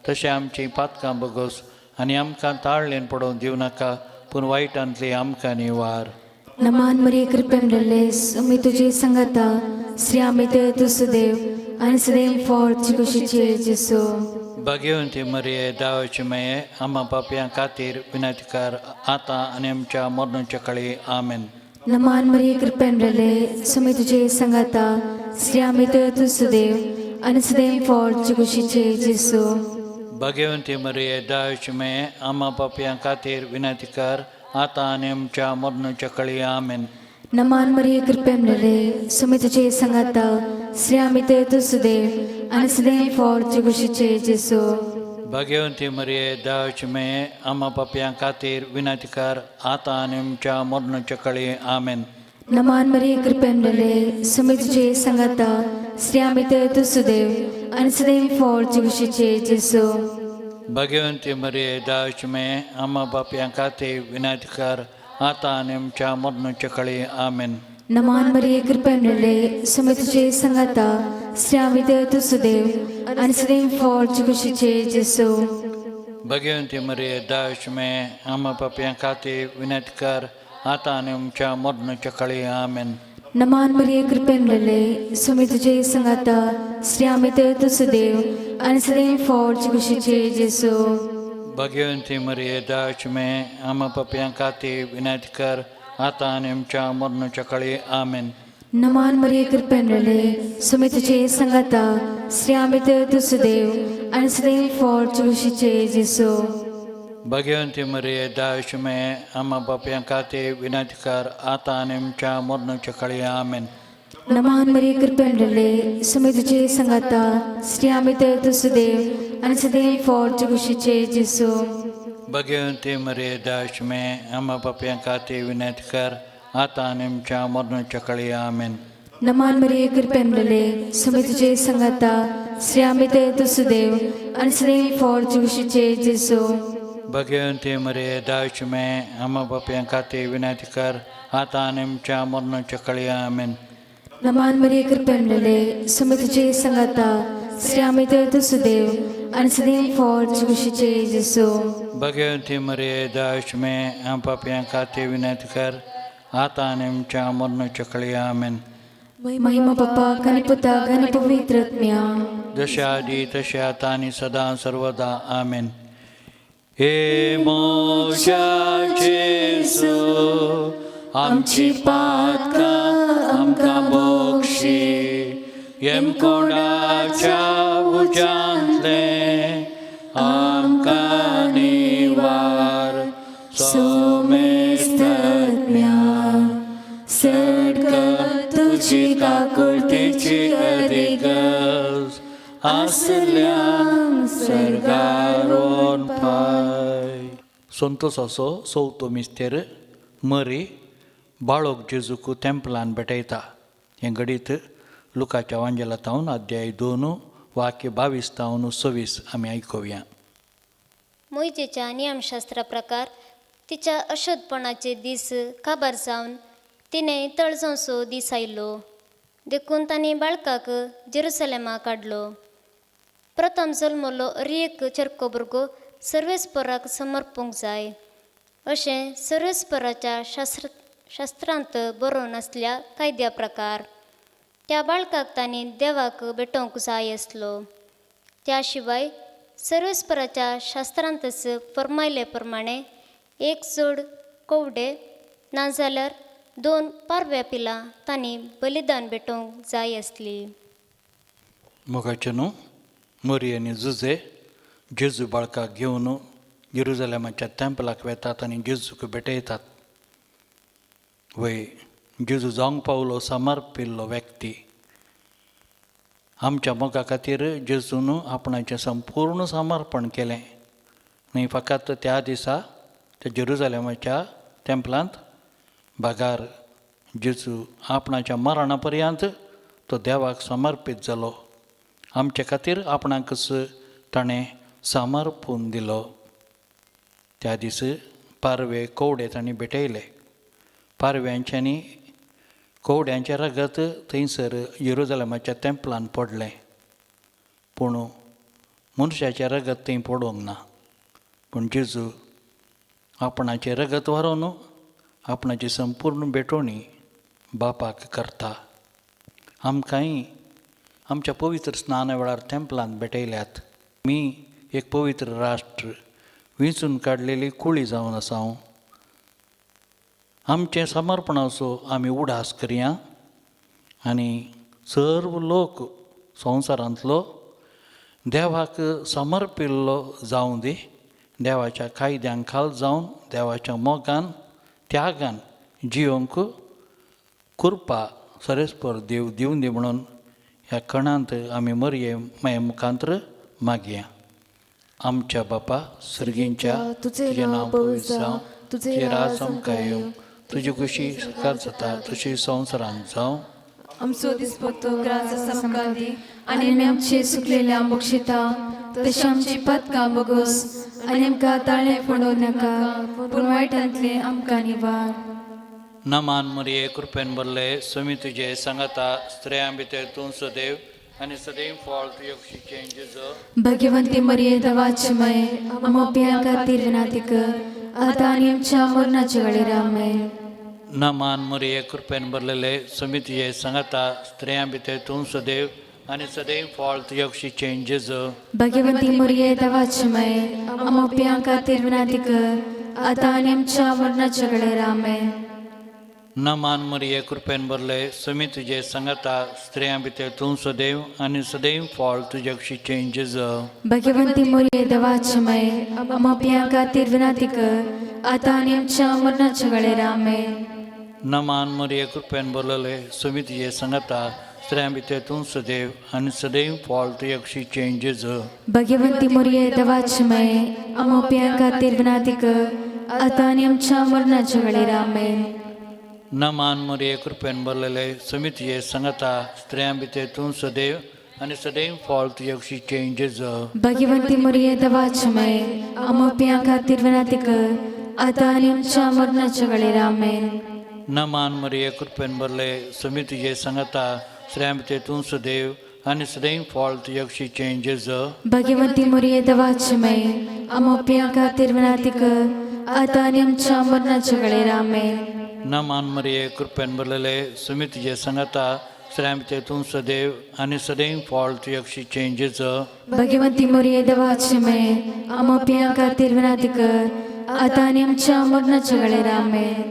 तशें आमचीं पातकां बगस आनी आमकां ताळलेन पडोवन दिवं नाका, पूण वायटांतली आमकां निवार. नमान मरिये, कृपेन भरलेस, आमी तुजे संगाता, स्त्रियां भितर तूं सुदैव आनी सदैव फळ तुजे कुशीचे जेजू. भाग्यवंती मरिये, दावाची माये, आमा पापयां खातीर विनंती कर आतां आनी आमच्या मरणाच्या काळी. आमेन. नमान मरिये, कृपेन भरलेस, आमी तुजे संगाता, स्त्रियां भितर तूं सुदैव आनी सदैव फळ तुजे कुशीचे जेजू. भाग्यवंती मरिये, दावाची माये, आमा पापयां खातीर विनंती कर आतां आनी आमच्या मरणाच्या काळी. आमेन. नमान मरिये, कृपेन भरलेस, आमी तुजे संगाता, स्त्रियां भितर तूं सुदैव आनी सदैव फळ तुजे कुशीचे जेजू. भाग्यवंती मरिये, दावाची माये, आमा पापयां खातीर विनंती कर आतां आनी आमच्या मरणाच्या काळी. आमेन. नमान मरिये, कृपेन भरलेस, आमी तुजे संगाता, स्त्रियां भितर तूं सुदैव आनी सदैव फळ तुजे कुशीचे जेजू. भाग्यवंती मरिये, दावाची माये, आमा पापयां खातीर विनंती कर आतां आनी आमच्या मरणाच्या काळी. आमेन. नमान मरिये, कृपेन भरलेस, आमी तुजे संगाता, स्त्रियां भितर तूं सुदैव आनी सदैव फळ तुजे कुशीचे जेजू. भाग्यवंती मरिये, दावाची माये, आमा पापयां खातीर विनंती कर आतां आनी आमच्या मरणाच्या काळी. आमेन. नमान मरिये, कृपेन भरलेस, आमी तुजे संगाता, स्त्रियां भितर तूं सुदैव आनी सदैव फळ तुजे कुशीचे जेजू. भाग्यवंती मरिये, दावाची माये, आमा पापयां खातीर विनंती कर आतां आनी आमच्या मरणाच्या काळी. आमेन. नमान मरिये, कृपेन भरलेस, आमी तुजे संगाता, स्त्रियां भितर तूं सुदैव आनी सदैव फळ तुजे कुशीचे जेजू. भाग्यवंती मरिये, दावाची माये, आमा पापयां खातीर विनंती कर आतां आनी आमच्या मरणाच्या काळी. आमेन. नमान मरिये, कृपेन भरलेस, आमी तुजे संगाता, स्त्रियां भितर तूं सुदैव आनी सदैव फळ तुजे कुशीचे जेजू. भाग्यवंती मरिये, दावाची माये, आमा पापयां खातीर विनंती कर आतां आनी आमच्या मरणाच्या काळी. आमेन. नमान मरिये, कृपेन भरलेस, आमी तुजे संगाता, स्त्रियां भितर तूं सुदैव आनी सदैव फळ तुजे कुशीचे जेजू. भाग्यवंती मरिये, दावाची माये, आमा पापयां खातीर विनंती कर आतां आनी आमच्या मरणाच्या काळी. आमेन. नमान मरिये, कृपेन भरलेस, आमी तुजे संगाता, स्त्रियां भितर तूं सुदैव आनी सदैव फळ तुजे कुशीचे जेजू. भाग्यवंती मरिये, दावाची माये, आमा पापयां खातीर विनंती कर आतां आनी आमच्या मरणाच्या काळी. आमेन. महिमा बापाक आनी पुताक आनी पवित्र आत्म्याक. जशा आदी तशें आतां आनी सदां सर्वदा. आमेन. हे मोज्या जेजू, आमची पातकां आमकां बक्षी, येमकोंडाच्या उज्यांतलें आमकां निवार. सोमेस्तज्ञा आसल्यांक सर्गार व्हरून पाय. संतोसाचो चवथो मिस्तेर मरी बाळोक जेजूक तेंपलान भेटयता. हें घडीत लुकाच्या वांजेला तावन अध्याय 2 वाक्य 22 तावन 26 आमी आयकुया. मोयजेच्या नियमशास्त्रा प्रकार तिच्या अशुद्धपणाचे दीस काबार जावन तिणें तळजावचो दीस आयलो, देखून तांणी बाळकाक जेरुसलेमा काडलो. प्रथम जल्मलो अर एक चरको भुरगो सर्वेस्पराक समर्पूंक जाय अशें सर्वेस्पराच्या शास्त्रांत बरोवन आसल्या कायद्या प्रकार त्या बाळकाक तांणी देवाक भेटोवंक जाय आसलो. त्या शिवाय सर्वेस्पराच्या शास्त्रांतच फर्मायले प्रमाणे एक जोड कवडे नाजाल्यार 2 पारव्या पिलां तांणी बलिदान भेटोवंक जाय आसली. मोगाचे न्हू मरी आनी जुजे जेजू बाळकाक घेवन जेरुजलेमाच्या तेंपलाक वेतात आनी जेजूक भेटयतात. वय जेजू जावंक पावलो समर्पिल्लो व्यक्ती. आमच्या मोगा खातीर जेजून आपणाचें संपूर्ण समर्पण केलें. न्हय फकत त्या दिसा त्या जेरुजलेमाच्या तेंपलांत बागार जेजू आपणाच्या मरणा पर्यंत तो देवाक समर्पीत जालो. आमचे खातीर आपणाकच ताणें समर्पून दिलो. त्या दीस पारवे कवडे तांणी भेटयले. पारव्यांच्यांनी कवड्यांचें रगत थंयसर जेरुजलेमाच्या तेंपलान पडलें, पूण मनशाचें रगत थंय पडूंक ना. पूण जेजू आपणाचें रगत व्हरोन आपणाची संपूर्ण भेटवणी बापाक करता. आमकांय आमच्या पवित्र स्नाना वेळार तेंपलांत भेटयल्यात. मी एक पवित्र राष्ट्र विंचून काडलेली कुळी जावन आसा. हांव आमचें समर्पणाचो आमी उडास करया आनी सर्व लोक संवसारांतलो देवाक समर्पिल्लो जावं दी. देवाच्या कायद्यांक खाल जावन देवाच्या मोगान त्यागान जियोंक कृपा सरेस्पर देव दिवन दी म्हणून ह्या कणांत आमी मरये माये मुखांत्र मागया. आमच्या बापा सर्गींच्या, तुजें नांव पवित्र जावं, तुजें राज आमकां येवं, तुजी खुशी सरकार जाता तशी संवसारांत जावं. आमचो दिसपत्तो ग्रास आमकां दी आनी आमचे सुकलेल्या मोक्षिता तशें आमची पदकां बोगोस आनी आमकां ताळें फोडूं नाका पूण वायटांतलें आमकां निवार. नमान मरिये कृपेन भरले, स्वामी तुजे सांगाता, स्त्रियां भितर तूं सदैव आनी सदैव फळ तुजे कुशीचें जेजू. भगवंती मरिये दवाचे मय आमोप्या खातीर विनाती कर आतां आनी आमच्या मरणाच्या वेळेर. आमेन. नमान मरिये कृपेन भरलेले, स्वामी तुजे सांगाता, स्त्रियां भितर तूं सदैव आनी सदैव फळ तुजे कुशीचें जेजू. भगवंती मरिये दवाचे मय आमोप्या खातीर विनाती कर आतां आनी आमच्या मरणाच्या वेळेर. आमेन. नमान मरिये कृपेन भरले, स्वामी तुजे सांगाता, स्त्रियां भितर तूं सदैव आनी सदैव फळ तुजे कुशीचें जेजू. भगवंती मरिये दवाचे मय आमोप्या खातीर विनाती कर आतां आनी आमच्या मरणाच्या वेळेर. आमेन. नमान मरिये कृपेन भरलेले, स्वामी तुजे सांगाता, स्त्रियां भितर तूं सदैव आनी सदैव फळ तुजे कुशीचें जेजू. भगवंती मरिये दवाचे मय आमोप्या खातीर विनाती कर आतां आनी आमच्या मरणाच्या वेळेर. आमेन. नमान मरिये कृपेन भरलेले, स्वामी तुजे सांगाता, स्त्रियां भितर तूं सदैव आनी सदैव फळ तुजे कुशीचें जेजू. भगवंती मरिये दवाचे मय आमोप्या खातीर विनाती कर आतां आनी आमच्या मरणाच्या वेळेर. आमेन. नमान मरिये कृपेन भरले, स्वामी तुजे सांगाता, स्त्रियां भितर तूं सदैव आनी सदैव फळ तुजे कुशीचें जेजू. भगवंती मरिये दवाचे मय आमोप्या खातीर विनाती कर आतां आनी आमच्या मरणाच्या वेळेर. आमेन. नमान मरिये कृपेन भरलेले, स्वामी तुजे सांगाता, स्त्रियां भितर तूं सदैव आनी सदैव फळ तुजे कुशीचें जेजू. भगवंती मरिये दवाचे मय आमोप्या खातीर विनाती कर आतां आनी आमच्या मरणाच्या वेळेर. आमेन.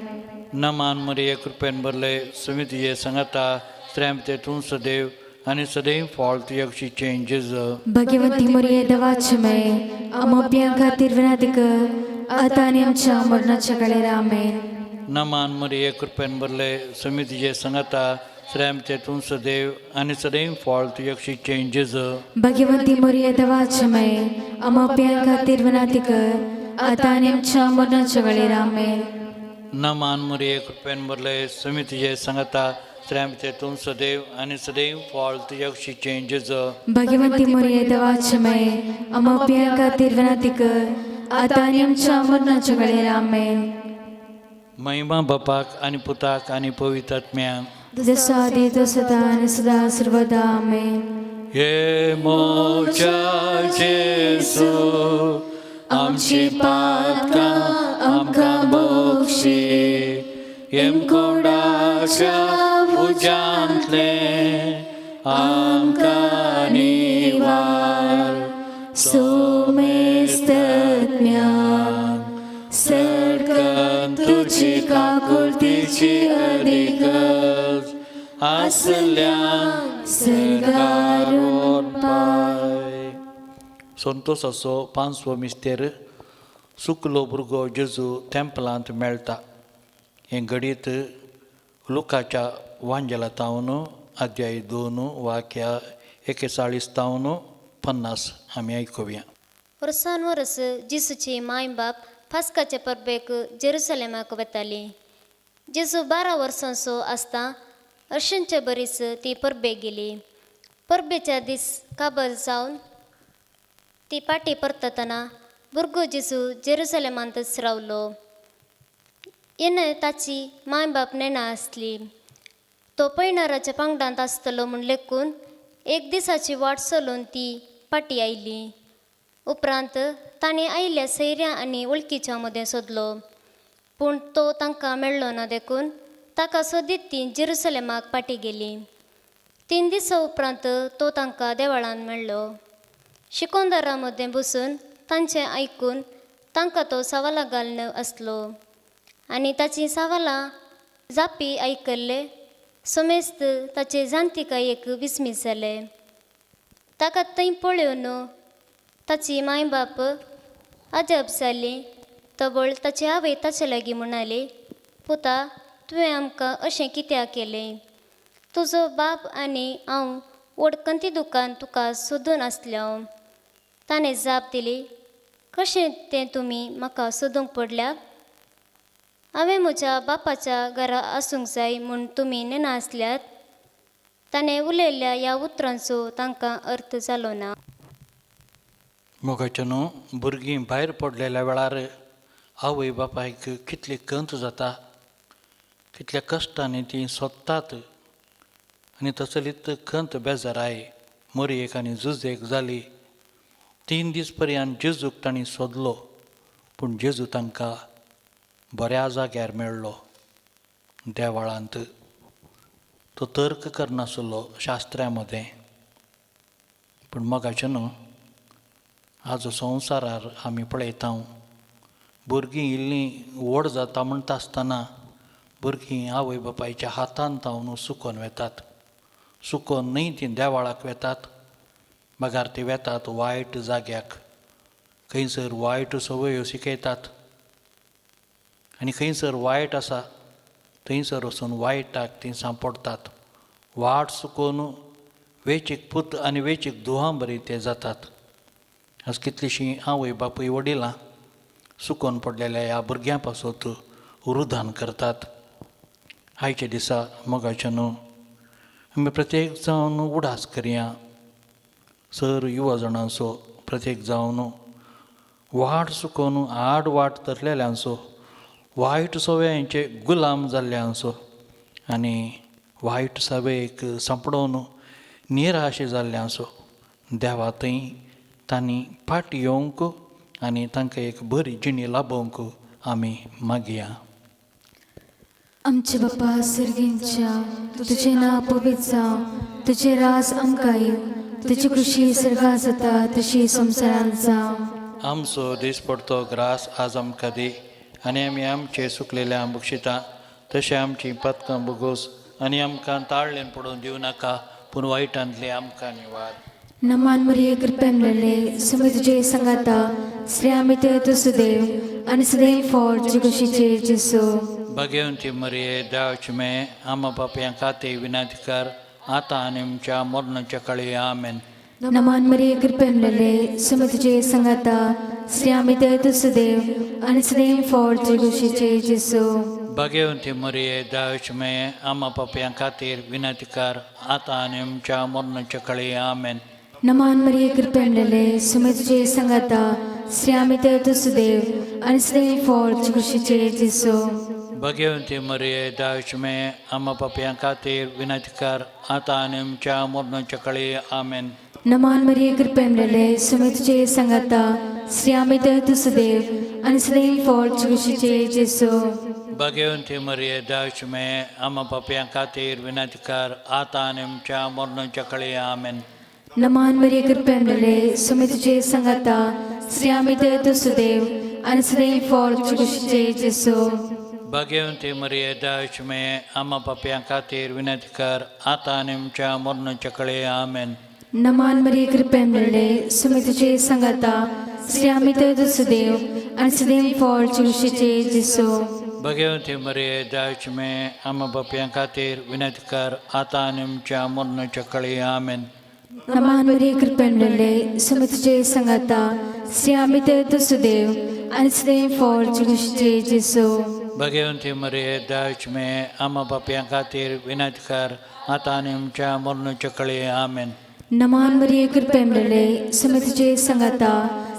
नमान मरिये कृपेन भरले, स्वामी तुजे सांगाता, स्त्रियां भितर तूं सदैव आनी सदैव फळ तुजे कुशीचें जेजू. भगवंती मरिये दवाचे मय आमोप्या खातीर विनाती कर आतां आनी आमच्या मरणाच्या वेळेर. आमेन. नमान मरिये कृपेन भरले, स्वामी तुजे सांगाता, श्रेमते तूं सदैव आनी सदैव फळ तुज्या कुशीचें जेजू. भगवंती मोरये देवाचे माये, आमा पापयां खातीर विनंती कर, आतां आनी आमच्या मरणाच्या वेळेर. आमेन. नमान मुरये, कृपेन भरले, सुमी तुजे सांगता. श्रेमते तूं सदैव आनी सदैव फळ तुज्या कुशीचें जेजू. भगवंती मोरये देवाचे माये, आमा पापयां खातीर विनंती कर, आतां आनी आमच्या मरणाच्या वेळेर. आमेन. महिमा बापाक आनी पुताक आनी पवित्र आत्म्याक. जसो आदी तो सदा आनी सदा सर्वदा. आमेन. हे मोच्या जेजू, आमची पातकां आमकां बक्षी, हेमकोंडाच्या उज्यांतले आमकां निवार. सोमेस्तज्ञा सरकन तुजी काकुळतीची अधिकच आसल्या सरकारून पाय. संतोषाचो पांचवो मिस्तेर, सुकलो भुरगो जेजू तेंपलांत मेळटा. हें घडीत लुकाच्या वांजेला तावन अध्याय 2 वाक्या 41 तावन 50 आमी आयकुया. वर्सान वर्स जेजूची माय बाप फास्काचे परबेक जेरुसलेमाक वताली. जेजू 12 वर्सांचो आसता अशेंचे बरीच ती परबेक गेली. परबेच्या दीस काबर जावन ती पाटी परततना भुरगो जेजू जेरुसलेमांतच रावलो. येणे ताची माय बाप नेणा आसली. तो पयणाराच्या पांगडांत आसतलो म्हूण लेखून एक दिसाची वाट चलून ती पाटी आयली. उपरांत ताणें आयिल्ल्या सैऱ्या आनी वळखीच्या मदें सोदलो, पूण तो तांकां मेळ्ळो ना. देखून ताका सोदीत ती जेरुसलेमाक पाटी गेली. 3 दिसां उपरांत तो तांकां देवळान मेळ्ळो. शिकोंदारा मदें बसून तांचें आयकून तांकां तो सवालां घालून आसलो आनी ताचीं सवालां जापी आयकल्ले समेस्त ताचे जाणतिकायेक विस्मीत जाले. ताका थंय पळोवन ताची माय बाप अजाप जाली. तबळ ताची आवय ताचे लागीं म्हणाली, पुता, तुवें आमकां अशें कित्याक केलें? तुजो बाप आनी हांव वडकंती दुकान तुका सोदून आसलें हांव. ताणें जाप दिली, कशें तें तुमी म्हाका सोदूंक पडल्यात? हांवें म्हज्या बापाच्या घरा आसूंक जाय म्हूण तुमी नेणा आसल्यात? ताणें उलयल्ल्या ह्या उतरांचो तांकां अर्थ जालो ना. मोगाच्या न्हू, भुरगीं भायर पडलेल्या वेळार आवय बापायक कितली खंत जाता, कितल्या कश्टांनी तीं सोदतात आनी तसलीच खंत बेजाराय मोरयेक आनी जुजेक जाली. 3 दीस पर्यंत जेजूक तांणी सोदलो, पूण जेजू तांकां बऱ्या जाग्यार मेळ्ळो, देवळांत. तो तर्क करनासलो शास्त्र्या मदें. पूण मोगाचें न्हू, आज संवसारार आमी पळयता, भुरगीं इल्लीं व्हड जाता म्हणटा आसतना भुरगीं आवय बापायच्या हातान तावन सुकोन वेतात. सुकोन न्हय, तीं देवाळाक वेतात, बगार ती वेतात वायट जाग्याक, खंयसर वायट संवयो शिकयतात आनी खंयसर वायट आसा थंयसर वचून वायटाक तीं सांपडटात. वाट चुकोवन वेचीक पूत आनी वेचीक धुवां बरी ते जातात. आज कितलींशीं आवय बापूय वडिलां सुकोन पडलेल्या ह्या भुरग्यां पासत रुदान करतात. आयच्या दिसा मोगाच्या न्हू, आमी प्रत्येक जावन उडास करया, सर युवा जाणांचो, प्रत्येक जावन वाट चुकोवन आड वाट धरलेल्यांचो, वायट सवयांचे गुलाम जाल्ल्यांचो आनी वायट सवयेक सांपडोवन निराश जाल्ल्यांचो देवा थंय तांणी फाट येवंक आनी तांकां एक बरी जिणी लाभोवंक आमी मागया. आमचे बापा सर्गींच्या, तुजें नांव पवित्र जावं, तुजें राज आमकां येवं, तुजी कृशी सर्गां जाता तशी संवसारांत जावं. आमचो दिसपडतो ग्रास आज आमकां दी आनी आमी आमचे सुकलेल्या बक्षिता तशें आमची पतकां बोगोस आनी आमकां ताळ्ळेन पडून दिवं नाका, पूण वायटांतले आमकां निवार. नमान मरिये, कृपा मेळ्ळे, सुमी तुजे संगाता, स्त्रिया भितर तूं सुदैव आनी सदैव फळ तुजे कुशीचे जेजू. भगवंती मरिये देवाची मे आमा पापयां खातीर विनंती कर आतां आनी आमच्या मरणाच्या काळी. आमेन. नमान मरिये, कृपे मेळ्ळे, सुमी तुजे संगाता, श्री देव तुजो देव आनी सदैव फळ तुजे कुशीचे जेजू. भगवंती मरिये, देवाची मे आमा पापयां खातीर विनंती कर आतां आनी आमच्या मरणाच्या काळी. आमेन. नमान मरिये, कृपे मेळ्ळे, सुमी तुजे संगाता, श्री देव तुजो देव आनी सदैव फळ तुजे कुशीचे जेजू. भगवंती मरिये, देवाची मे आमा पापयां खातीर विनंती कर आतां आनी आमच्या मरणाच्या काळी. आमेन. नमान मरिये, कृपे मेळ्ळे, सुमी तुजे संगाता, श्री देव तुजो देव आनी सदैव फळ तुजे कुशीचे जेजू. भगवंती मरिये, देवाची मे आमा पापयां खातीर विनंती कर आतां आनी आमच्या मरणाच्या काळी. आमेन. नमान मरिये, कृपे मेळ्ळे, सुमी तुजे संगाता, श्री देव तुजो देव आनी सदैव फळ तुजे कुशीचे जेजू. भगवंती मरिये, देवाची मे आमा पापयां खातीर विनंती कर आतां आनी आमच्या मरणाच्या काळी. आमेन. नमान मरिये, कृपे मेळ्ळे, सुमी तुजे संगाता, श्री देव तुजो देव आनी सदैव फळ तुजे कुशीचे जेजू. भगवंती मरिये, देवाची मे आमा पापयां खातीर विनंती कर आतां आनी आमच्या मरणाच्या काळी. आमेन. नमान मरिये, कृपे मेळ्ळे, सुमी तुजे संगाता, श्री देव तुजो देव आनी सदैव फळ तुजे कुशीचे जेजू. भगवंती मरिये, देवाची मे आमा पापयां खातीर विनंती कर आतां आनी आमच्या मरणाच्या काळी. आमेन. नमान मरिये, कृपे मेळ्ळे, सुमी तुजे संगाता,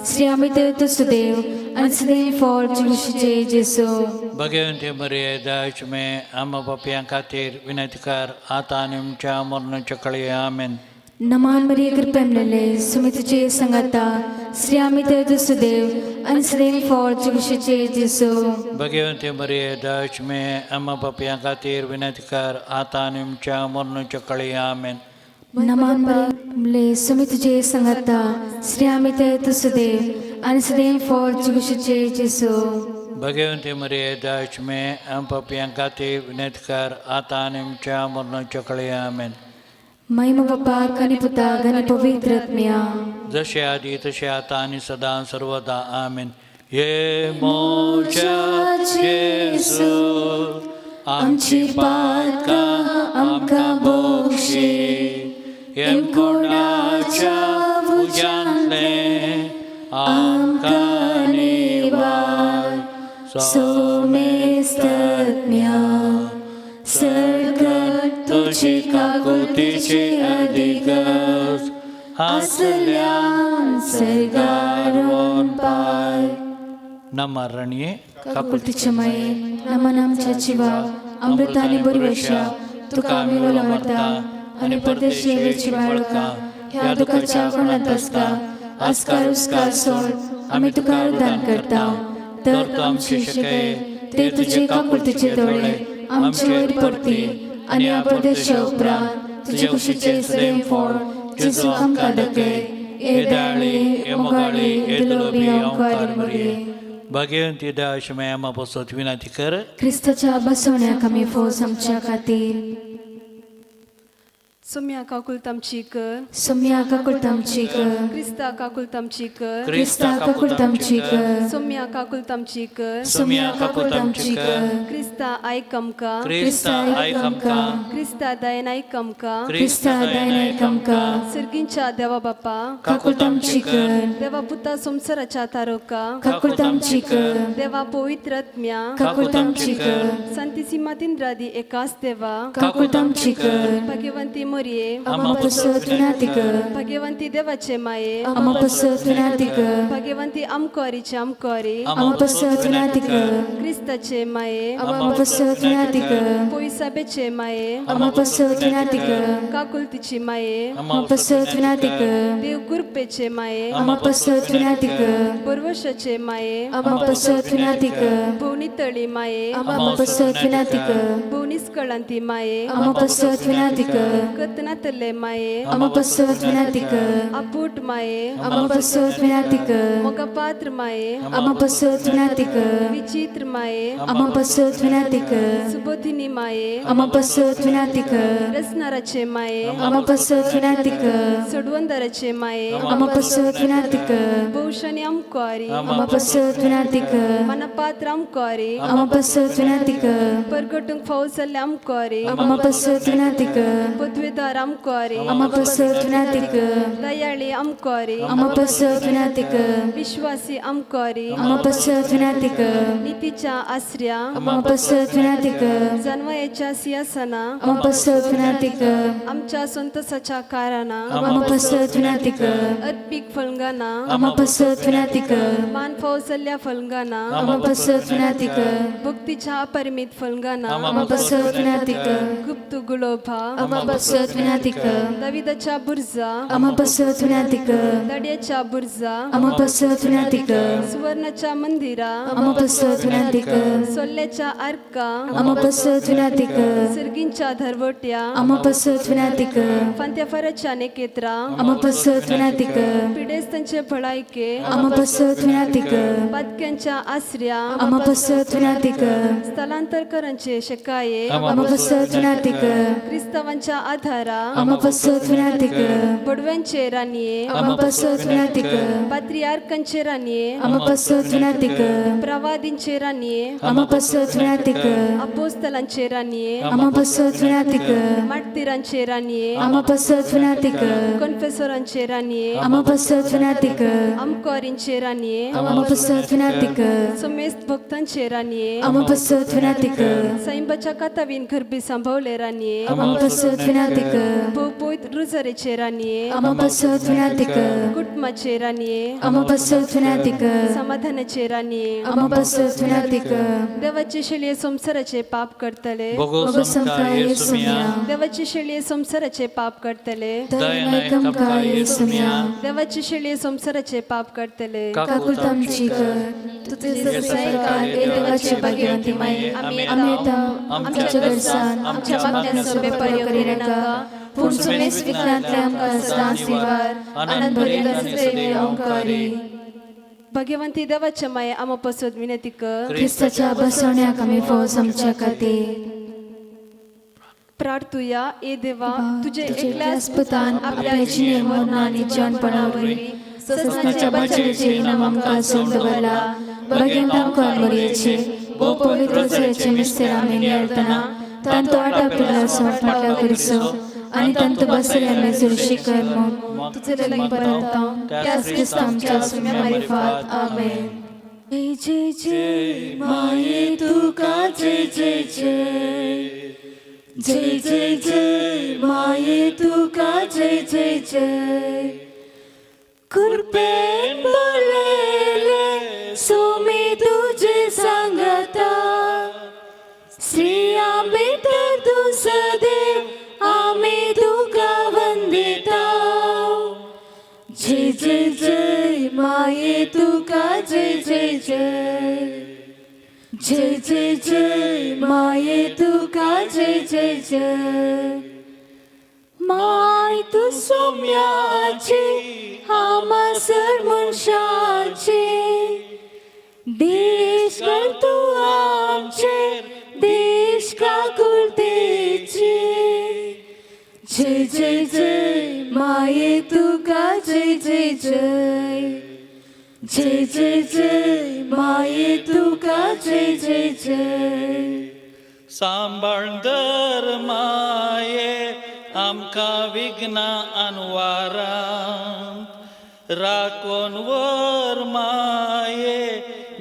श्री देव तुजो देव आनी सदैव फळ तुजे कुशीचे जेजू. भगवंती मरिये, देवाची मे आमा पापयां खातीर विनंती कर आतां आनी आमच्या मरणाच्या काळी. आमेन. नमान मरिये, कृपे मेळ्ळे, सुमी तुजे संगाता, श्री देव तुजो देव आनी सदैव फळ तुजे कुशीचे जेजू. भगवंती मरिये, देवाची मे आमा पापयां खातीर विनंती कर आतां आनी आमच्या मरणाच्या काळी. आमेन. नमान मरिये, सुमी तुजे संगाता, श्री देव तुजो देव आनी सदैव फळ तुजे कुशीचे जेजू. भगवंती मरिये, देवाची मे आम पापयां खातीर विनंती कर आतां आनी आमच्या मरणाच्या काळी. आमेन. महिमा बापाक आनी पुताक आनी पवित्र आत्म्या. जसे आधी तसे आता आणि सदा सर्वदा. आमेन. हे मोज्या जेजू, आमची पातकां आमकां बक्षी, हेमकोणाच्या उज्यांतलें आमकां निवार. सोमेस्तज्ञा सर्ग तुझी काकुतीची अधिकच आसल्यान सर्गारोन पाय. नमरणये. काकुळतीच्या माये, नमन आमच्या जिवा, अमृत आनी बरी तुका आमी उलो मारता आनी परदेशी वेची बाळका ह्या दुखाच्या कोणात आसता आस्कार उस्कार सोड आमी तुका रुदान करता. तर तूं आमची शिकय ते तुजे काकुळतीचे दोळे आमचे वयर पडती आनी ह्या परदेशा उपरांत तुजे कुशीचे सदैव फळ जेजू आमकां दाखय. ए दयाळी, ए मोगाळी, ए दुलोबी ओंकार मरिये. भाग्यवंती देवाशी माया बसत विनंती कर. क्रिस्ताच्या बसवण्याक आमी फौज आमच्या खातीर. सोम्या काकुळत आमची कर. सोम्या काकुळत आमची कर. क्रिस्ता काकुळत आमची कर. क्रिस्ता काकुळत आमची कर. सोम्या काकुळत आमची कर. सोम्या काकुळत आमची कर. क्रिस्ता आयक आमकां. क्रिस्ता आयक आमकां. क्रिस्ता दयेन आयक आमकां. क्रिस्ता दयेन आयक आमकां. सर्गींच्या देवा बापा, काकुळत आमची कर. देवा पुता संवसाराच्या तारोका, काकुळत आमची कर. देवा पवित्र आत्म्या, काकुळत आमची कर. संतीसिमा तिंद्रादी एकाच देवा, काकुळत आमची कर. भाग्यवंती मरिये, आम्हा पसत विनाती कर. भाग्यवंती देवाचे माये, आम्हा पसत विनाती कर. भाग्यवंती आमकोरीचे आमकोरी, आम्हा पसत विनाती कर. क्रिस्ताचे माये, आम्हा पसत विनाती कर. पोयसाबेचे माये, आम्हा पसत विनाती कर. काकुलतीची माये, आम्हा पसत विनाती कर. देव कृपेचे माये, आम्हा पसत विनाती कर. परवशाचे माये, आम्हा पसत विनाती कर. भुवनीतळी माये, आम्हा पसत विनाती कर. भुवनीस्कळांती माये, आम्हा पसत विनाती कर. गत नातले माये आमा पसत विनाती कर आपूट माये आमा पसत विनाती कर मोगपात्र माये आमा पसत विनाती कर विचित्र माये आमा पसत विनाती कर सुबोधिनी माये आमा पसत विनाती कर रसनाराचे माये आमा पसत विनाती कर सोडवंदराचे माये आमा पसत विनाती कर भूषणी आमकुआरी आमा पसत विनाती कर मनपात्र आमकुआरी आमा पसत विनाती कर परगटूंक फावो जाल्ले आमकुआरी आमा पसत विनाती कर पदवेदार आमकुआरी आमा पसत विनाती कर दयाळी आमकुआरी आमा पसत विनाती कर विश्वासी आमकुआरी आमा पसत विनाती कर नीतीच्या आसऱ्या आमा पसत विनाती कर जानवयाच्या सिंहासना आमा पसत विनाती कर आमच्या संतोषाच्या कारणां आमा पसत विनाती कर अत्पिक फलंगाना आमा पसत विनाती कर मान फावो जाल्ल्या फलंगाना आमा पसत विनाती कर भक्तीच्या अपरिमित फलंगाना आमा पसत विनाती कर गुप्त गुलोभा आमा पसत विनाती कर दाविदाच्या बुर्जा आमा पसत विनाती कर दड्याच्या बुर्जा आमा पसत विनाती कर सुवर्णाच्या मंदिरा आमा पसत विनाती कर सोल्ल्याच्या आर्का आमा पसत विनाती कर सर्गींच्या धरवट्या आमा पसत विनाती कर फांत्याफाराच्या नेकेत्रा आमा पसत विनाती कर पिडेस्तांचे भलायके आमा पसत विनाती कर पातक्यांच्या आसऱ्या आमा पसत विनाती कर स्थलांतरकरांचे शकाये आमा पसत विनाती कर क्रिस्तावांच्या आधारा आमा पसत विनाती कर बडव्यांचे राणये आमा पसत विनाती कर पात्रियार्कांचे राणये आमा पसत विनाती कर प्रवादींचे राणये आमा पसत विनाती कर अपोस्तलांचे राणये आमा पसत विनाती कर मार्टिरांचे राणये आमा पसत विनाती कर कॉन्फेसोरांचे राणये आमा पसत विनाती कर आमकोरींचे राणये आमा पसत विनाती कर समेस्त भक्तांचे राणये आमा पसत विनाती कर साईंबाच्या कातावीन घरबी सांभावले राणये आमा पसत विनाती कर भोवपोत रुजरेचे राणये आमा पसत विनाती कर कुटुंबाचे राणये आमा पसत विनाती कर समाधानाचे राणये आमा पसत विनाती कर देवाचे शेळये संसाराचे पाप करतले भोगो भोगो समका समका येसुमिया येसुमिया. देवाचे शेळये संसाराचे पाप करतले दयनाय आमकां येसुमिया देवाचे शेळये संसाराचे पाप करतले काकुळट आमची कर तुझे सरकार ए देवाची भाग्यवंती माये आमी आमी येता आमच्या गरसान आमच्या मागण्यांचो बेपर्य करिनाका पूण सुमेस विघ्नांतले आमकां सदांच निवार आनंद भरीत आसलेले ओंकारी भाग्यवंती देवाच्या माये आमा पसत विनंती कर क्रिस्ताच्या बसवण्याक आमी फौज आमच्या खातीर प्रार्थुया ए देवा तुझे तुझे एकल्याच पुतान आपल्या जिणे मरण आनी जिवनपणा वरवीं ससनाच्या बचावाचें इनाम आमकां सोडून दवरला बगेन आमकां मरयेचे भोव पवित्र जळचे मिस्तेर आमी नियाळतना तांतो आटा पिल्ला सोड फाटल्या करिसो आनी तांतो बसले आमी जुळशी कर म्हूण तुझे लागीं परत त्याच क्रिस्त आमच्या सुम्या मारिफात आमेन. जय जय जय माये तुका जय जय जय जय जय जय माये तुका जय जय जय कृपेन बोलले सोमी तुझे सांगता स्त्रिया भितर तूं सदैव आमी तुका वंदिता जय जय जय माये तुका जय जय जय जय जय जय माये तुका जय जय जय माय तूं सोम्याची हामासर मनशाची देश कर तूं आमचेर देश काकुळतेची जय जय जय माये तुका जय जय जय जय जय जय माये तुका जय जय जय सांबाळदर माये आमकां विघ्ना अनवारांत राखून वर माये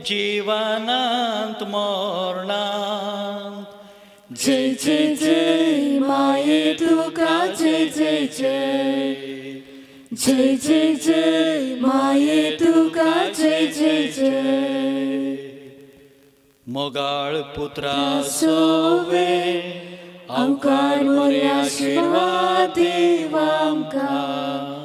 जिवनांत मरणांत जय जय जय माये तुका जय जय जय जय जय जय माये तुका जय जय जय मोगाळ पुत्रा सोवे अवकार मोरे आशीर्वाद देवा आमकां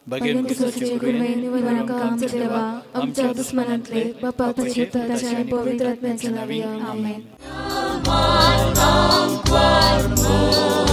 भगेन भगवंत कृपेन निवड आमकां आमच्या देवा आमच्या दुस्मनांतले बापा ताच्या आनी पवित्र आत्म्याच्या नांवी आमेन. Quar